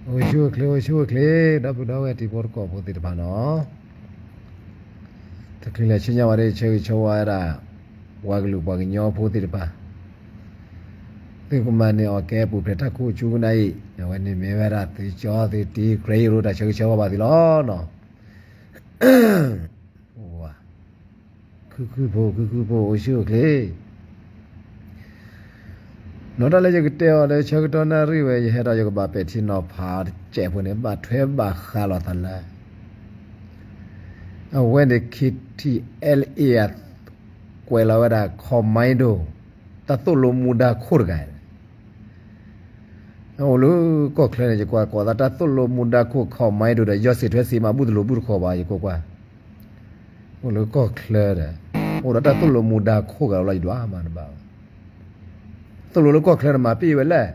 အိၣ်ဆူၣ်အိၣ်ချ့ အိၣ်ဆူၣ်အိၣ်ချ့ ဒီပုၢ်ဒီဝဲၢ်တံၤဖိသကိးဖိသ့ၣ်တဖၣ်နီၤ, တချုးလၢဆူညါဝဲဒၣ် ဆၢဂ့ၤဆၢဝါဝဲဒၣ် ပှၤကလုာ်ပှၤကညီဖိသ့ၣ်တဖၣ်, သုကမၤန့ၢ်အီၣ်ကဲပူၤဖျဲးတၢ်ခိၣ်ဆူကနၣ်အံၤ, အဝဲန့ၣ်မ့ၢ်ဝဲဒၣ်သုကၠီသုတံ ကြၢးယိၤရိတၢ်ဆၢဂ့ၤဆၢဝါဘၣ်သုလီၤနီၤ. ခုၣ်ခုၣ်ဖိ ခုၣ်ခုၣ်ဖိ အိၣ်ဆူၣ်အိၣ်ချ့. နီၢ်တၢ်လၢယကတဲအီၤလၢဆၢကတီၢ်နၣ်ရံၣ်ဝဲ ယဟဲဒီးယကဘၣ်ပဲာ်ထံနီၤဖးတစဲးဖိန့ၣ် ဘၣ်ထွဲဘၣ်ဃးလိာ်သးလၢ အဝဲန့ၣ် K T L A အကွဲးလီၤဝဲဒၣ် commando တၢ်သိၣ်လိမူဒါခိၣ်တဂၤ အိၣ်လၢကီၢ်ချၢန့ၣ် ယကွၢ်ကိးသးတၢ်သိၣ်လိမူဒါခိၣ် commando ဒီး ယီၢ်စံးထွဲစံးမး ဘူၣ်တလိာ်ဘူၣ်တခီဘၣ် ယကွၢ်ကွၢ်, အိၣ်လၢကီၢ်ချၢဒီး အိၣ်ဒီးတၢ်သိၣ်လိမူဒါခိၣ်ဂၤလီၤ ယဒွးမးတဘၣ်ဘၣ်. သိၣ်လိလၢကီၢ်ချၢန့ၣ် မၤပ့ၢ်ဝဲလဲၣ်.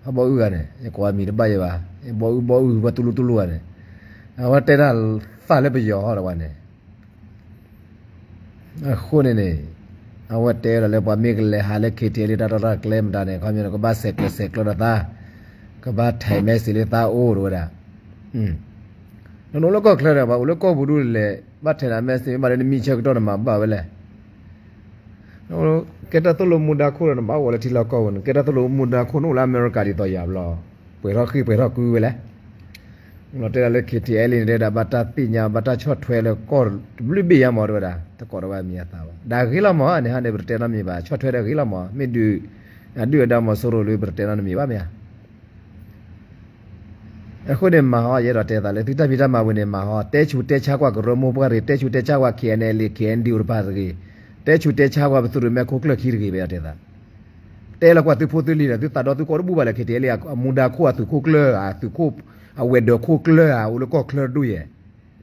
ဟးဘီအုၣ်ဂၤန့ၣ် ယကွၢ်မံၤတဘၣ်ယဲဘၣ်, ဘီအုၣ်ဘီအုၣ် ပှၤတူၢ်လိတူၢ်လိဝဲန့ၣ်, အဝဲတဲတၢ်သၣ်လၢပယီၤဟီဒီးဝဲန့ၣ် အဃိန့ၣ်န့ၣ် အဝဲတဲဝဲဒၣ်လၢပှၤမ့ၢ်ကလဲၤဟးလၢ K T L A တၢ်တီတၢ်ကျဲမတၤန့ၣ် ခီပညီန့ၣ် ကဘၣ်ဆဲးကျိးဆဲးကျၢဒီးသး, ကဘၣ်ထဲး message လၢသးအိၣ်တဝဲဒၣ်. နအိၣ်လၢကီၢ်ချၢဒီး ပှၤအိၣ်လၢကီၢ်ပူၤဒူၣ်လဲၣ် ဘၣ်ထဲးနၤ message မ့ၢ်ဘၣ်လၢနမံၤဆၢကတီၢ်နမၤဘၣ်ဝဲလဲၣ်. ကဲတၢ်သိၣ်လိမူဒါခိၣ်ဒီး နဘၣ်အိၣ်လၢထံလီၢ်ကီၢ်ပူၤန့ၣ် ကဲတၢ်သိၣ်လိမူဒါခိၣ် နအိၣ်လၢအမဲရကၤဒ်သိးယၤဘျီ, ပှဲၤထီၣ်ဃံပှဲၤထီၣ်ကုဝဲလဲၣ်. လီၤတဲဒၣ်လၢ K T L A န့ၣ် တဲဒၣ်ဘၣ်တၢ်သ့ၣ်ညါ ဘၣ်တၢ်ဆီၣ်ထွဲလၢကီၢ်တဘျုးဘ့ၣ်ညါမး တဲဝဲဒၣ် တကိးဒီးဝဲအမံၤအသးဘၣ်. ဒၣ်ဂ့ၤလီၤမး န့ၣ်ဟါန့ၣ် ပတတဲနီတမံၤဘၣ်, ဆီၣ်ထွဲဒၣ်ဂ့ၤလီၤမး, မ့ၢ်ဒုး အဒုၣ်အဒါမီၤစိရိၤလၢပတတဲနီတမံၤဘၣ်မ့ၢ်ဧါ. အဃိန့ၣ်မၤဟီ ယအဲၣ်ဒိးတဲသးလၢ သုတၢ်ဖံးတၢ်မၤဝဲန့ၣ်မၤဟီ, တဲဆူးတဲဆါကွၢ်ကရၢမိၢ်ပှၢ်တဂ့ၤ, တဲဆူးတဲဆါကွၢ် K N L A K N D O တဖၣ်တဂ့ၤ, တဲဆူးတဲဆါကွၢ်ပသုးရိၣ်မဲခိၣ်ကျၢၢ်ခံတဂ့ၤ ပယီၤတဲသး တဲလီၤကွၢ်သုဖိသုလံၤဒီး သုသးဒီသုကိးတဘူၣ်ဘၣ်လၢ K T L A အမူဒါခိၣ်အသုးခိၣ်ကျၢၢ်ဧါ, သုးခိၣ်အဝဲၤဒၢးခိၣ်ကျၢၢ်ဧါ, အိၣ်လၢကီၢ်ချၢတဒူၣ်ယဲၢ်,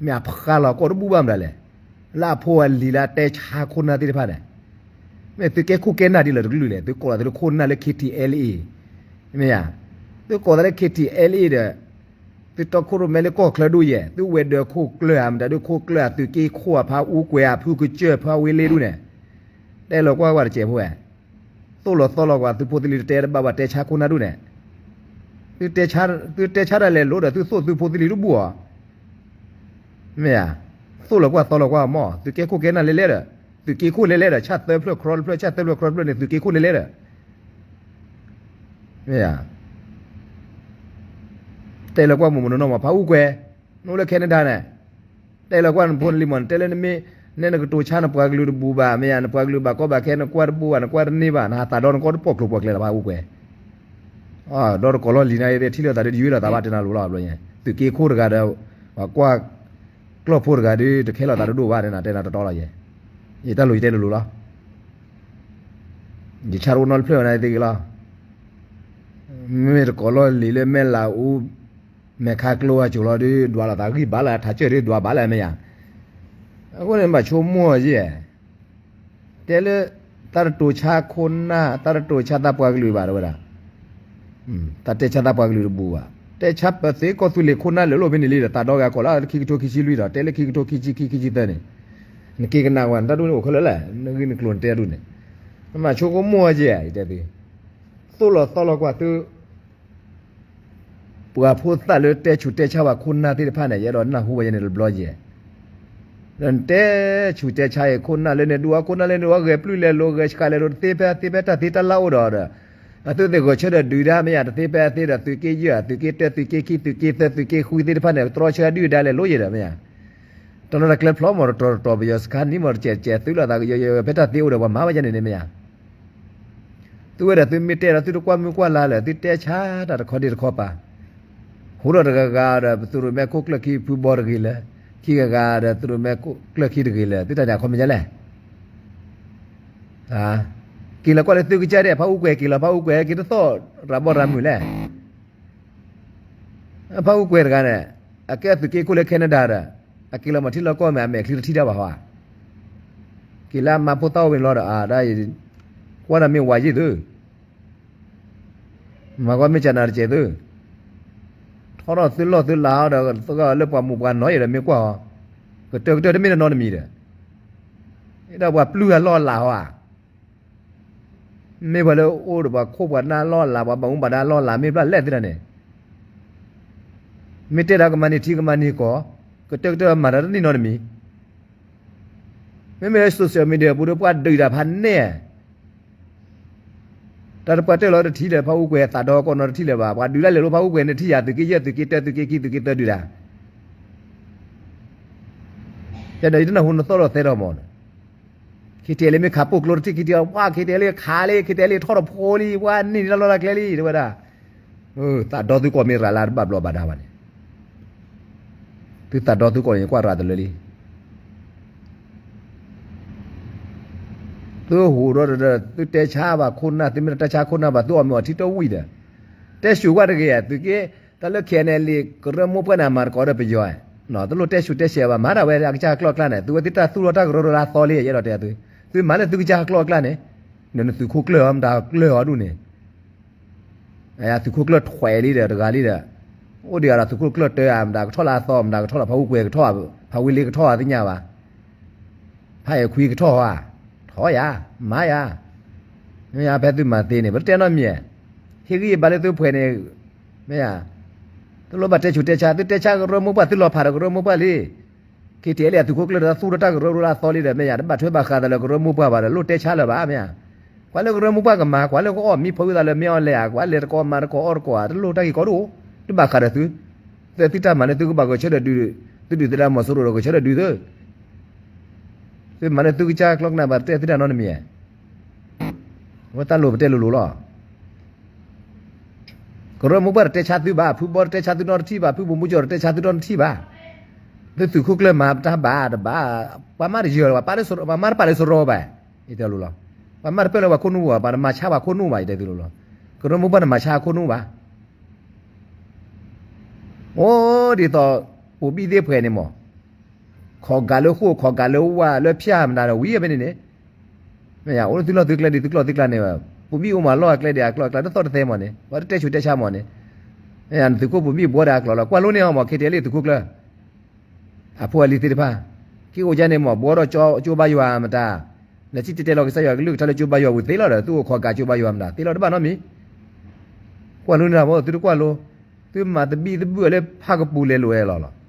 မ့ၢ်အဖးလီၤကိးတဘူၣ်ဘၣ်မတၤလဲၣ်. လၢအဖိအလံၤလၢအတဲဆါခိၣ်နၢ်သ့ၣ်တဖၣ်န့ၣ်, မ့ၢ်သုကဲခိၣ်ကဲနၢ်ဒ်လဲၣ်တကလုာ်လဲၣ်, သုကိးလီၤသုလၢခိၣ်နၢ်လၢ K T L A, မ့ၢ်ဧါ, သုကိးသးလၢ K T L A ဒီး သုတီခိၣ်ရိၣ်မဲလၢကီၢ်ချၢဒူၣ်ယဲၢ်, သုဝဲၤဒၢးခိၣ်ကျၢၢ်ဧါ, မတၤဒုးခိၣ်ကျၢၢ်ဧါ, သုးက့ခိၣ်ဧါ, ဖးအူကွဲၤဧါ, ဖုကစၢၢ် ဖးဝ့လ့ဒူၣ်န့ၣ်, တဲလီၤကွၢ်ကွၢ်တစဲးဖိဝဲ သိၣ်လီၤသီလီၤကွၢ် သုဖိသုလံၤတတဲတဘၣ်ဘၣ် တဲဆါခိၣ်နၢ်ဒူၣ်န့ၣ်, သုတဲဆါဒၣ်လဲာ်လိၤဒီး သုသိၣ်သုဖိသုလံၤတဘူၣ်အီၤ, မ့ၢ်ဧါ, သိၣ်လီၤကွၢ်သီလီၤကွၢ်မး, သုကဲခိၣ်ကဲနၢ်လဲၣ်လဲၣ်ဒီး, သုးက့ခိၣ်လဲၣ်လဲၣ်ဒီး ဆၣ်သၢဖျၢၣ် ခရီတဖျၢၣ် ဆၣ်သၢဖျၢၣ် ခရီတဖျၢၣ်န့ၣ် သုးက့ခိၣ်လဲၣ်လဲၣ်ဒီး မ့ၢ်ဧါ, တဲလီၤကွၢ်မိၢ်မိၢ်နီၢ်နီၢ်မး ဖးအူကွဲၤ, နအိၣ်လၢ Canada န့ၣ်, တဲလီၤကွၢ်နဖိနလံၤမး နတဲလၢနမ့ၢ်, နဲနကတိၤဆါနပှၤကလုာ်တဘူၣ်ဘၣ် မ့ၢ်ဧါ, နပှၤကလုာ်ဘၣ်ကီဘၣ်ခဲ နကွၢ်တဘူၣ်ဘၣ် နကွၢ်တန့ၢ်ဘၣ် နဟးသးဒီနကီၢ်တပိာ်ကျိၤပှၤကျဲလီၤ ဖးအူကွဲၤ, ဒီးတကိးလီၢ်လံၤနၤ ထံၣ်လိာ်သးဒီး ယွ့လိာ်သးဘၣ် တဲနၤလိၤလီၤ ဘျီညါ, သုးက့ခိၣ်တဂၤဒီး ပှၤကွၢ်ကျီၢ်ဖိတဂၤဒီး တခဲလီာ်သးတဒိၣ်ဘၣ် တဲနၤတဲနၤတတီလီၤယဲၢ်, ယတၢ်လိၤယတဲလိၤလိၤလီၤ ယဆါတအိၣ်နီတဖျၢၣ်ဝဲနၤသ့ဂ့ၤလီၤ. မ့ၢ်တကိးလီၢ်လံၤလၢမဲၢ်လးအူ, မဲာ်ခါကျိအစိၤလီၤဒုး ဒွးလိာ်သးဂံၢ်ဘါလၢ ထးစၢၢ်ဒုးဒွးဘၣ်လၢမ့ၢ်ယါ. အဃိန့ၣ်ဘၣ်ဆိကမိၣ်ယဲၢ်, တဲလၢ တၢ်တတိၤဆါခိၣ်နၢ် တၢ်တတိၤဆါသးပှၤကလုာ်ဘၣ် တဲဝဲဒၣ် တၢ်တဲဆါသးပှၤကလုာ်တဘူၣ်ဘၣ်. တဲဆါပသ့ကီၢ်သူလ့ၤခိၣ်နၢ်လၢာ်လိာ်ဖဲန့ၣ်လံဒီး သးဒီဂၤကီးလၢခံကထိခံဆံလွံၢ်ဒီး တဲလၢခံကထိခံဆံခံ ခံဆံသၢန့ၣ်, နက့ၤကနၣ်ဝဲ နတၢ်ဒိၣ်န့ၣ်အိၣ်ခဲလၢာ်လဲၣ် နဂ့ၢ်နကျိၤနတဲဒူၣ်န့ၣ်, နဘၣ်ဆိကမိၣ်ယဲၢ် ယတဲသု, သိၣ်လီၤသီလီၤကွၢ်သု ပှၤဖိသၣ်လၢတဲဆူးတဲဆါဝဲခိၣ်နၢ်သ့ၣ်တဖၣ်န့ၣ် ယအဲၣ်ဒိးနၢ်ဟူဝဲယဲန့ၣ်တဘျီယဲၢ်, ဒီးနတဲဆူးတဲဆါအံၤ ခိၣ်နၢ်လၢန့ၣ်ဒူၣ်အီၤ ခိၣ်နၢ်လၢန့ၣ်ဒူၣ်အီၤ ဂဲၤပျုၢ်လဲၤလိၤ ဂဲၤဆှးလဲၤလိၤ တသ့ဖဲအသ့ဖဲတၢ်သ့တၢ်လၢအိၣ်ဒီးဒီး, အသုသ့ၣ်ဂဲၤဆၢထၢၣ်ဒုးဒါမ့ၢ်ယါ တသ့ဖဲအသ့ဒီး သုးက့ယဲၢ် သုးက့တၢ သုးက့ခံ သုးက့သၢ သုးက့ဃုသ့ၣ်တဖၣ်န့ၣ် တြီဆၢဒုၣ်ဒါလဲၤလိၤယဲၢ်ဒီးမ့ၢ်ယါ တနီၤတၢ်ကျဲဖျီမီၤတတီၤတတီၤ ပယီၤစခါနံၣ်မီၤတစဲးတစဲး သုးလိာ်သးကယီယီဖဲတၢ်သ့အိၣ်ဒီး ပှၤမၤဝဲယဲန့ၣ်န့ၣ်မ့ၢ်ယါ, သုဝဲဒၣ်သုမ့ၢ်တဲဒီး သုတကွၢ်မုၢ်ကွၢ်လါလၢာ် သုတဲဆါတၢ်တခီဒ့တခီပၤ, ဟူဒီးတဂၤဂၤဒီး ပသုးရိၣ်မဲခိၣ်ကျၢၢ်ခံဖုဘီတဂ့ၤလၢာ်, ခံဂၤဂၤဒီးသုးရိၣ်မဲခိၣ်ကျၢၢ်ခံတဂ့ၤလၢာ် သုတၢ်န့ၣ်အခီပညီလဲၣ်, က့ၤလီၤကွၢ်လၢသုကစၢ်ဒဲး ဖးအူကွဲၤ က့ၤလီၤဖးအူကွဲၤ က့ၤတသီၣ်ရၤဘီၣ်ရၤမုာ်လဲၣ် ဖးအူကွဲၤတဂၤန့ၣ် အကဲအသုးက့ခိၣ်လၢ Canada ဒီး အက့ၤလီၤမၤထံလီၢ်ကီၢ်မ့ၢ် အမဲာ်ချံတထံၣ်တၢ်ဘၣ်ဟီဧါ, က့ၤလၢအမါဖိသၣ်အိၣ်ဝဲန့ၣ်လီၤဒီး အဒၣ်အံၤ ကွၢ်နၤမ့ၢ်ဝၤယံၢ်သု, မၤကွၢ်မ့ၢ်ကနၤတစဲးသု, ထီထီၣ်သုလီၢ်သုလၤအီၤဒီး သဂၢၢ်လၢပှၤမူးပှၤနီၢ်ယဲဒီးမ့ၢ်ကွၢ်အီၤ, ကတၢၢ်ကတၢၢ်တမ့ၢ်တနီတမံၤဒီး, ဒီးပှၤပျုၢ်အလီၢ်အလၤဟီဧါ မ့ၢ်ပှၤလၢအိၣ်ဒီးပှၤခိၣ်ပှၤနၢ်လီၢ်လၤ ပှၤဘၣ်မူဘၣ်ဒါလီၢ်လၤ မ့ၢ်ဘျီလဲၣ်သ့ၣ်တၢ်န့ၣ်, မ့ၢ်တဲတၢ်ကမၤန့ၢ်ထံကမၤန့ၢ်ကီၢ်, ကတၢၢ်ကတၢၢ်မၤတၢ်တန့ၢ်နီတမံၤ, မ့မ့ၢ်လၢ social media ပူၤဒီးပှၤဒုးတၢ်ဖးနဲၣ်, တၢ်တပှၤတဲလီၤတထံၣ်လၢဖးအူကွဲၤသးဒီကီးနီတထံၣ်လၢၤဘၣ်, ပှၤဒုးတၢ်လဲၤလိဖးအူကွဲၤန့ၣ်ထံၣ်ယၤ သုးက့ယဲၢ် သုးက့တၢ သုးက့ခံ သုးက့သၢဒုးတၢ် ယဒီးယတနၢ်ဟူနသီၣ်ဒီးသဲထီၣ်မးန့ၣ်, ခံထံၣ်လံမ့ၢ်ခးပိာ်ကျိတထံၣ်ခံထံၣ်, ပှၤ ခံထံၣ်လံခးလံ ခံထံၣ်လံထီၣ်တဖိလံ ပှၤန့ၢ်လီၤလၢကျဲလံ တဲဝဲဒၣ်, သးဒီသုကီၢ်မ့ၢ်ရၤလၢတဘၣ်ဘျီးဘၣ်ဒါဘၣ်န့ၣ်, သုသးဒီသုကီၢ်န့ၣ်ကွၢ်ရၤတလၢလံ သုဟူးဒီး သုတဲဆါဘၣ်ခိၣ်နၢ် သုမ့ၢ်တတဲဆါခိၣ်နၢ်ဘၣ် သုအီၣ်မ့ၤအီထံတဝံၤဒီး, တဲဆူၣ်ကွၢ်တဂ့ၤဧါ သုးက့, တၢ်လၢ ခဲအံၤန့ၣ်လံ ကရၢမိၢ်ပှၢ်န့ၣ် အမၤတကိးဒီးပယီၤ, တလိၣ်တဲဆူၣ်တဲဆဲးဘၣ် မၤဒၣ်ဝဲအကစၢ်ကျိာ်အကျါန့ၣ် သုဝဲသ့ၣ်တၢ်သူၣ်ထီၣ်တၢ်ကရၢကရိလၢအသီလံ ယအဲၣ်ဒိးတဲသု, သုမၤလၢသုကစၢ်ကျိာ်အကျါန့ၣ်, နသုးခိၣ်ကျၢၢ်အီၤ မတၤကျၢၢ်အီၤဒူၣ်န့ၣ် သုးခိၣ်ကျၢၢ်ထွဲးလံဒီးတဂၤလံဒီး, အိၣ်ဒံးအီၤဒီးသုးခိၣ်ကျၢၢ်တၢဧါ မတၤကထီၣ်လၢအသီ မတၤကထီၣ်လၢဖးအူကွဲၤကထီၣ်, ဖးဝံၤလ့ကထီၣ်ဧါသ့ၣ်ညါဘၣ်, ဖးအဲၤခွံကထီၣ်ဧါ, ထီၣ်ယၤ, မၤယၤ, မ့ၢ်ယၤဖဲသုမၤသ့န့ၣ် ပတတဲနီတမံၤ, ဟ့ၣ်ဂံၢ်ဘါလၢသုဖှဲးန့ၣ်, မ့ၢ်ယၤ, တလိၣ်ဘၣ်တဲဆူၣ်တဲဆါ သုတဲဆါကရၢမိၢ်ပှၢ် သုလီၤဖးဒီးကရၢမိၢ်ပှၢ်လံ ခံထံၣ်လံ အသုးခိၣ်ကျၢၢ်ဒီးသူၣ်ထီၣ်တၢ်ကရၢကရိလၢအသီလံဒီး မ့ၢ်ယၤ တဘၣ်ထွဲဘၣ်ဃးသးလၢကရၢမိၢ်ပှၢ်ဘၣ်ဒီး လိၣ်တဲဆါလၢၤဘၣ် မ့ၢ်ယၤ, ကွၢ်လၢကရၢမိၢ်ပှၢ်ကမၤ ကွၢ်လၢကအီၣ်မံဖီဝံသးလၢမ့ၢ်အီၤလဲၣ်ဧါ ကွၢ်လဲၤတကိးမၤတကိးအီၣ်တကိးဧါ တလိၣ်တၢ်ဂ့ၢ်ကီဒိၣ်, တဘၣ်ဃးဒီးသု, သုသုတၢ်မၤန့ၣ် သုကဘၣ်ဂဲၤဆၢထၢၣ်ဒုး, သုဒုးသဒၣ်မီၤစိရိၤဒီးဂဲၤဆၢထၢၣ်ဒုးသု, သုမၤန့ၣ်သုကစၢ်ကျိာ်ကနၣ်ဘၣ် ပတဲသုတၢ်နီတမံၤ, ဝဲတၢ်လိၣ်ပတဲလိၤလိၤလီၤ. ကရၢမိၢ်ပှၢ်တတဲဆါသုဘၣ်, ဖုဘီတတဲဆါသုနီတထံၣ်ဘၣ်, ဖုဘိၣ်မူကၠီၣ်တတဲဆါသုနီတထံၣ်ဘၣ်, သုသုးခိၣ်ကျၢၢ်မၤတၢ်ဘၣ်တဘၣ်, ပှၤမၤတယၢၤလၢၤဘၣ်, ပှၤမၤတပာ်လၢစရီဘၣ်, ယတဲလိၤလီၤ, ပှၤမၤတပၢၢ်လၢပှၤခိၣ်နူာ်ဘၣ်, ပှၤတမၤဆါပှၤခိၣ်နူာ်ဘၣ် ယတဲသုလိၤလီၤ, ကရၢမိၢ်ပှၢ်တမၤဆါခိၣ်နူာ်ဘၣ်, အိၣ်ဒ်သိး, ပိာ်ဘံၣ်သ့ၣ်ဖှဲးန့ၣ်မး ခီၣ်ကးလၢဃိၣ် ခီၣ်ကးလၢဝါလၢဖၠၣ်မတၤဒီးဝံၤဖဲန့ၣ်န့ၣ်, မ့ၢ်ယၤ အိၣ်လၢသုလီၢ်သုကျဲဒ်သုကျိာ်သုကျါန့ၣ်, ပိာ်ဘံၣ်အိၣ်မးလီၢ်အကျဲဒီးအကျိာ်အကျါတသီၣ်တသဲမးန့ၣ် ပှၤတတဲဆူၣ်တဲဆါမးန့ၣ်, မ့ၢ်ယၤ နသုးခိၣ်ပိာ်ဘံၣ်ဘှီဒီးအကျိာ်လီၤ ကွၢ်လိန့ၢ်အီၤမး ခဲတၢ်လံသုးခိၣ်ကျၢၢ်, အဖိအလံၤသ့ၣ်တဖၣ်, က့ၤအိၣ်ကန့ၣ်မး ဘှီဒီးကၠိဘါယွၤမတၤ, လဲၤစံၣ်တဲၤတဲလီၤကစၢ်ယွၤကလုၢ်ကထါလၢကၠိဘါယွၤဝံၤသ့လီၤဒီး သုအိၣ်ခီၣ်ကးကၠိဘါယွၤမတၤ သ့လီၤတဘၣ်နီတမံၤ ကွၢ်လိန့ၢ်တၢ်ဖိ သုတကွၢ်လိ, သုမၤသဘံၣ်သဘုၣ်လၢဖးကပူၤလဲၤလိာ်ဝဲလီၤလီၤ,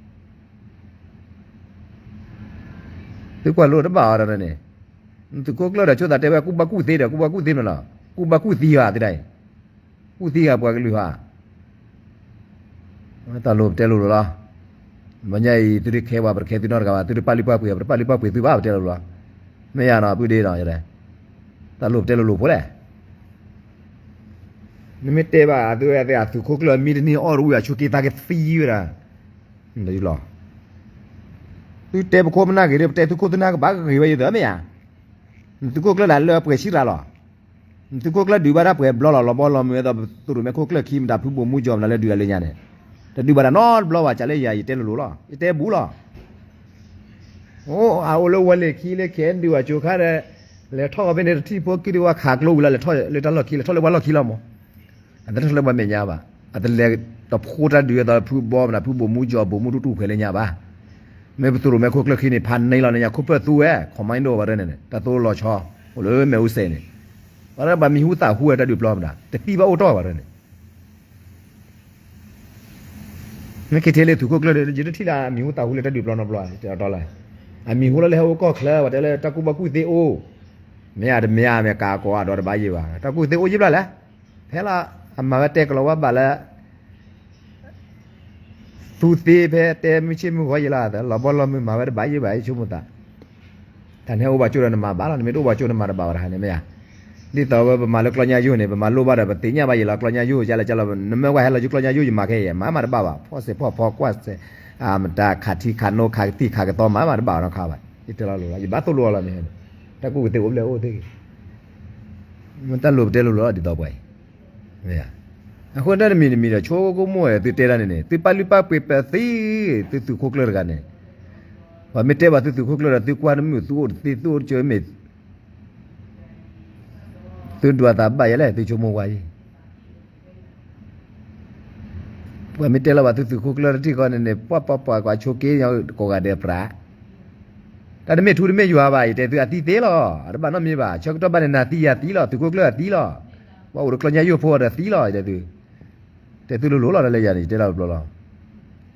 သုကွၢ်လိတဘၣ်အီၤဒီးန့ၣ်, သုးခိၣ်ကျၢၢ်ဒီးဆိသးတဲဝဲကူၣ်ဘၣ်ကူၣ်သ့ဒီး ကူၣ်ဘၣ်ကူၣ်သ့မးလီၤ, ကူၣ်ဘၣ်ကူၣ်သ့ဧါသ့ဒၣ်အံၤ, ကူၣ်သ့ဧါပှၤကလုာ်ဧါ တၢ်လိၣ်ပတဲလိၤလိၤလီၤ. မ့ၢ်ညါအံၤ သုတခဲပှၤ ပတခဲသုနီတဂၤဘၣ်, သုတပာ်လုၢ်ပာ်ပှ့ၤ ပတပာ်လုၢ်ပာ်ပှ့ၤသုဘၣ် ပတဲလိၤလိၤလီၤ. မ့ၢ်ယါနီၤ ပုၢ်ဒ့နီၤ, တၢ်လိၣ်ပတဲလိၤလိၤဖိလဲၣ်. နမ့ၢ်တဲဘၣ်သုဝဲသ့ၣ် အသုးခိၣ်ကျၢၢ်မံတန့ၢ်အီၣ်တဝံၣ် အဆိးက့သးကသံဝဲဒၣ်, လီၤ. သုတဲပခိၣ်ပနၢ်ဂ့ၤဒီး ပတဲသုခိၣ်သုနၢ်ကဘၣ်ဂ့ၤဝဲယသးမ့ၢ်ဧါ. နသုးခိၣ်ကျၢၢ်လၢအလၢအပှဲၤဆံးရၤလီၤ. နသုးခိၣ်ကျၢၢ်ဒုးဘၣ်တၢ်ပှဲၤဘျီလီၤ, လီၤဘီလီၤမုၢ်ဝဲဒီး ပသုးရိၣ်မဲခိၣ်ကျၢၢ်ခံ မတၤဖုဘိၣ်မူကၠီၣ်မတၤလၢဒုးအလၢညါန့ၣ်, တဒုးဘၣ်တၢ်နီတဘျီဘၣ်, ကလဲၣ်ယၤ ယတဲလိၤလိၤလီၤ, ယတဲဘူးလီၤ. အိၣ် အအိၣ်လၢဝဲလ့ၣ်ခံလၢ ခဲဒုးဝဲကၠိခါဒီး လဲၤထီၣ်ဝဲဖဲန့ၣ် တထံၣ်ဖိကံၢ်ဒုးဝဲခးကျိဝံၤလီၤ, လဲၤထီၣ်လၢတၢ်လီၢ်ခံ လဲၤထီၣ်လၢပှၤလီၢ်ခံလီၤမး. အတထီၣ်လၢပှၤမဲာ်ညါဘၣ်, အတလဲၤတဖိတၢ်ဒုးအသိး ဖုဘီမတၤ ဖုဘိၣ်မူကၠီၣ် ဘိၣ်မူတူၢ်တူၢ်ဖဲလၢညါဘၣ်. မ့ၢ်ပသုးရိၣ်မဲခိၣ်ကျၢၢ်ခံန့ၣ် ဖးန့ၢ်လီၤန့ၣ်ညါ ခိၣ်ဖျၢၣ်သူဝဲ commando ဘၣ်ရၢန့ၣ် တၢ်သိၣ်လီၤဆီ အိၣ်လၢမဲာ်အူစဲးန့ၣ်, ဘၣ်ရၢဘၣ်မံၤဟူသၣ်ဟူဝဲတၢ်ဒုးပျီမတၤ တသံဘၣ်အိၣ်တီၢ်ဘၣ်ရၢန့ၣ် မ့ၢ်က့ၤထဲလၢသုးခိၣ်ကျၢၢ်ဒီး ယတထံၣ်လၢအမံၤဟူသၣ်ဟူလၢတၢ်ဒုးပျီနီတဘျီ တဲအီၤတီလၢ, အမံၤဟူလီၤလၢဟဲအိၣ်ကီၢ်ချၢ ပှၤတဲလၢတၢ်ကူၣ်ဘၣ်ကူၣ်သ့အိၣ်, မ့ၢ်အတမ့ၢ်အမ့ၢ်ကးကီးအဒီးတဘၣ်ယံၤဘၣ် တၢ်ကူၣ်သ့အိၣ်ယံၤဘျီလဲၣ်, ဖဲလၢ အမၤဝဲတဲကလီၤဝဲဘၣ်လၢ သူသ့ဖဲတဲမုၢ်ဆ့ၣ်မုၢ်ဂီၤယံၤလီၤ လီၤဘီလီၤမုၢ်မၤဝဲတဘၣ်ယံၤဘၣ် ယဆိကမိၣ်သး တၢ်န့ၣ်အိၣ်ဘၣ်ကၠိဒီးနမၤဘၣ်လီၤ နမ့ၢ်တအိၣ်ဘၣ်ကၠိနမၤတဘၣ်ဘၣ်တခါန့ၣ်မ့ၢ်ဧါ, ဒ်သိးဝဲပမၤလၢကျီညါယိၣ်န့ၣ် ပမၤလိဘၣ်ဒီး ပသ့ၣ်ညါဘၣ်ယံၤလီၤ ကျီညါယိၣ် ကလဲၣ်ကလီ နမ့ၢ်ဝဲဟဲလီၤယိၣ်ကျီညါယိၣ် ယမၤခဲအံၤ မၤမးတဘၣ်ဘၣ် ဖီၣ်စဲးဖီၣ်ဖီကွၢ်စဲး, မတၤခးထံခးနိခးကသံၣ်ခးကသီမၤမးတဘၣ်ဘၣ်နီတခါဘၣ် ယတဲလီၤလိၤလီၤ ယဘၣ်သိၣ်လိအီၤလီၤန့ၣ်, တၢ်ကူၣ်ကသ့အိၣ်ဘျဲၣ်အိၣ်သ့ၣ်ဂ့ၤ, မ့ၢ်တၢ်လိၣ်ပတဲလိၤလိၤလီၤဒ်သိးပှၤအံၤ အဃိတၢ်တမံၤတမံၤဒီး ဆိကမိၣ်ဝဲသုတဲတၢ်န့ၣ်န့ၣ် သုပာ်လုၢ်ပာ်ပှ့ၤပသ့, သုသုးခိၣ်ကျၢၢ်တဂၤန့ၣ်, ပှၤမ့ၢ်တဲဘၣ်သုသုးခိၣ်ကျၢၢ်ဒီး သုကွၢ်တမုာ် သုအိၣ်တသ့ သုအိၣ်တကၢမ့ၢ်, သုဒွးသးဘၣ်ယဲလဲၣ် သုဆိကမိၣ်ဝဲအံၤ ပှၤမ့ၢ်တဲလီၤဘၣ်သုသုးခိၣ်ကျၢၢ်တထံၣ်ဃီန့ၣ်န့ၣ် ပှၤပှၤပှၤကွၢ်ဆိက့ ကိးဂၤဒဲးပြး, တၢ်တမ့ၢ်ထူတမ့ၢ်ယွၤဘၣ် ယတဲသုအသံသ့လီၤ, အတဘၣ်နီတမံၤဘၣ်, ဆၢကတီၢ်ဘၣ်န့ၣ် နၤသံယၤသံလီၤ, သုးခိၣ်ကျၢၢ်အသံလီၤ, ပှၤအိၣ်ဒီးကျီညါယိၣ်ဖိအီၤဒီးသံလီၤ ယတဲသု, တဲသုလိၤလိၤလီၤ တၢ်လၢယၤန့ၣ် ယတဲလီၤတဘျီလီၤ,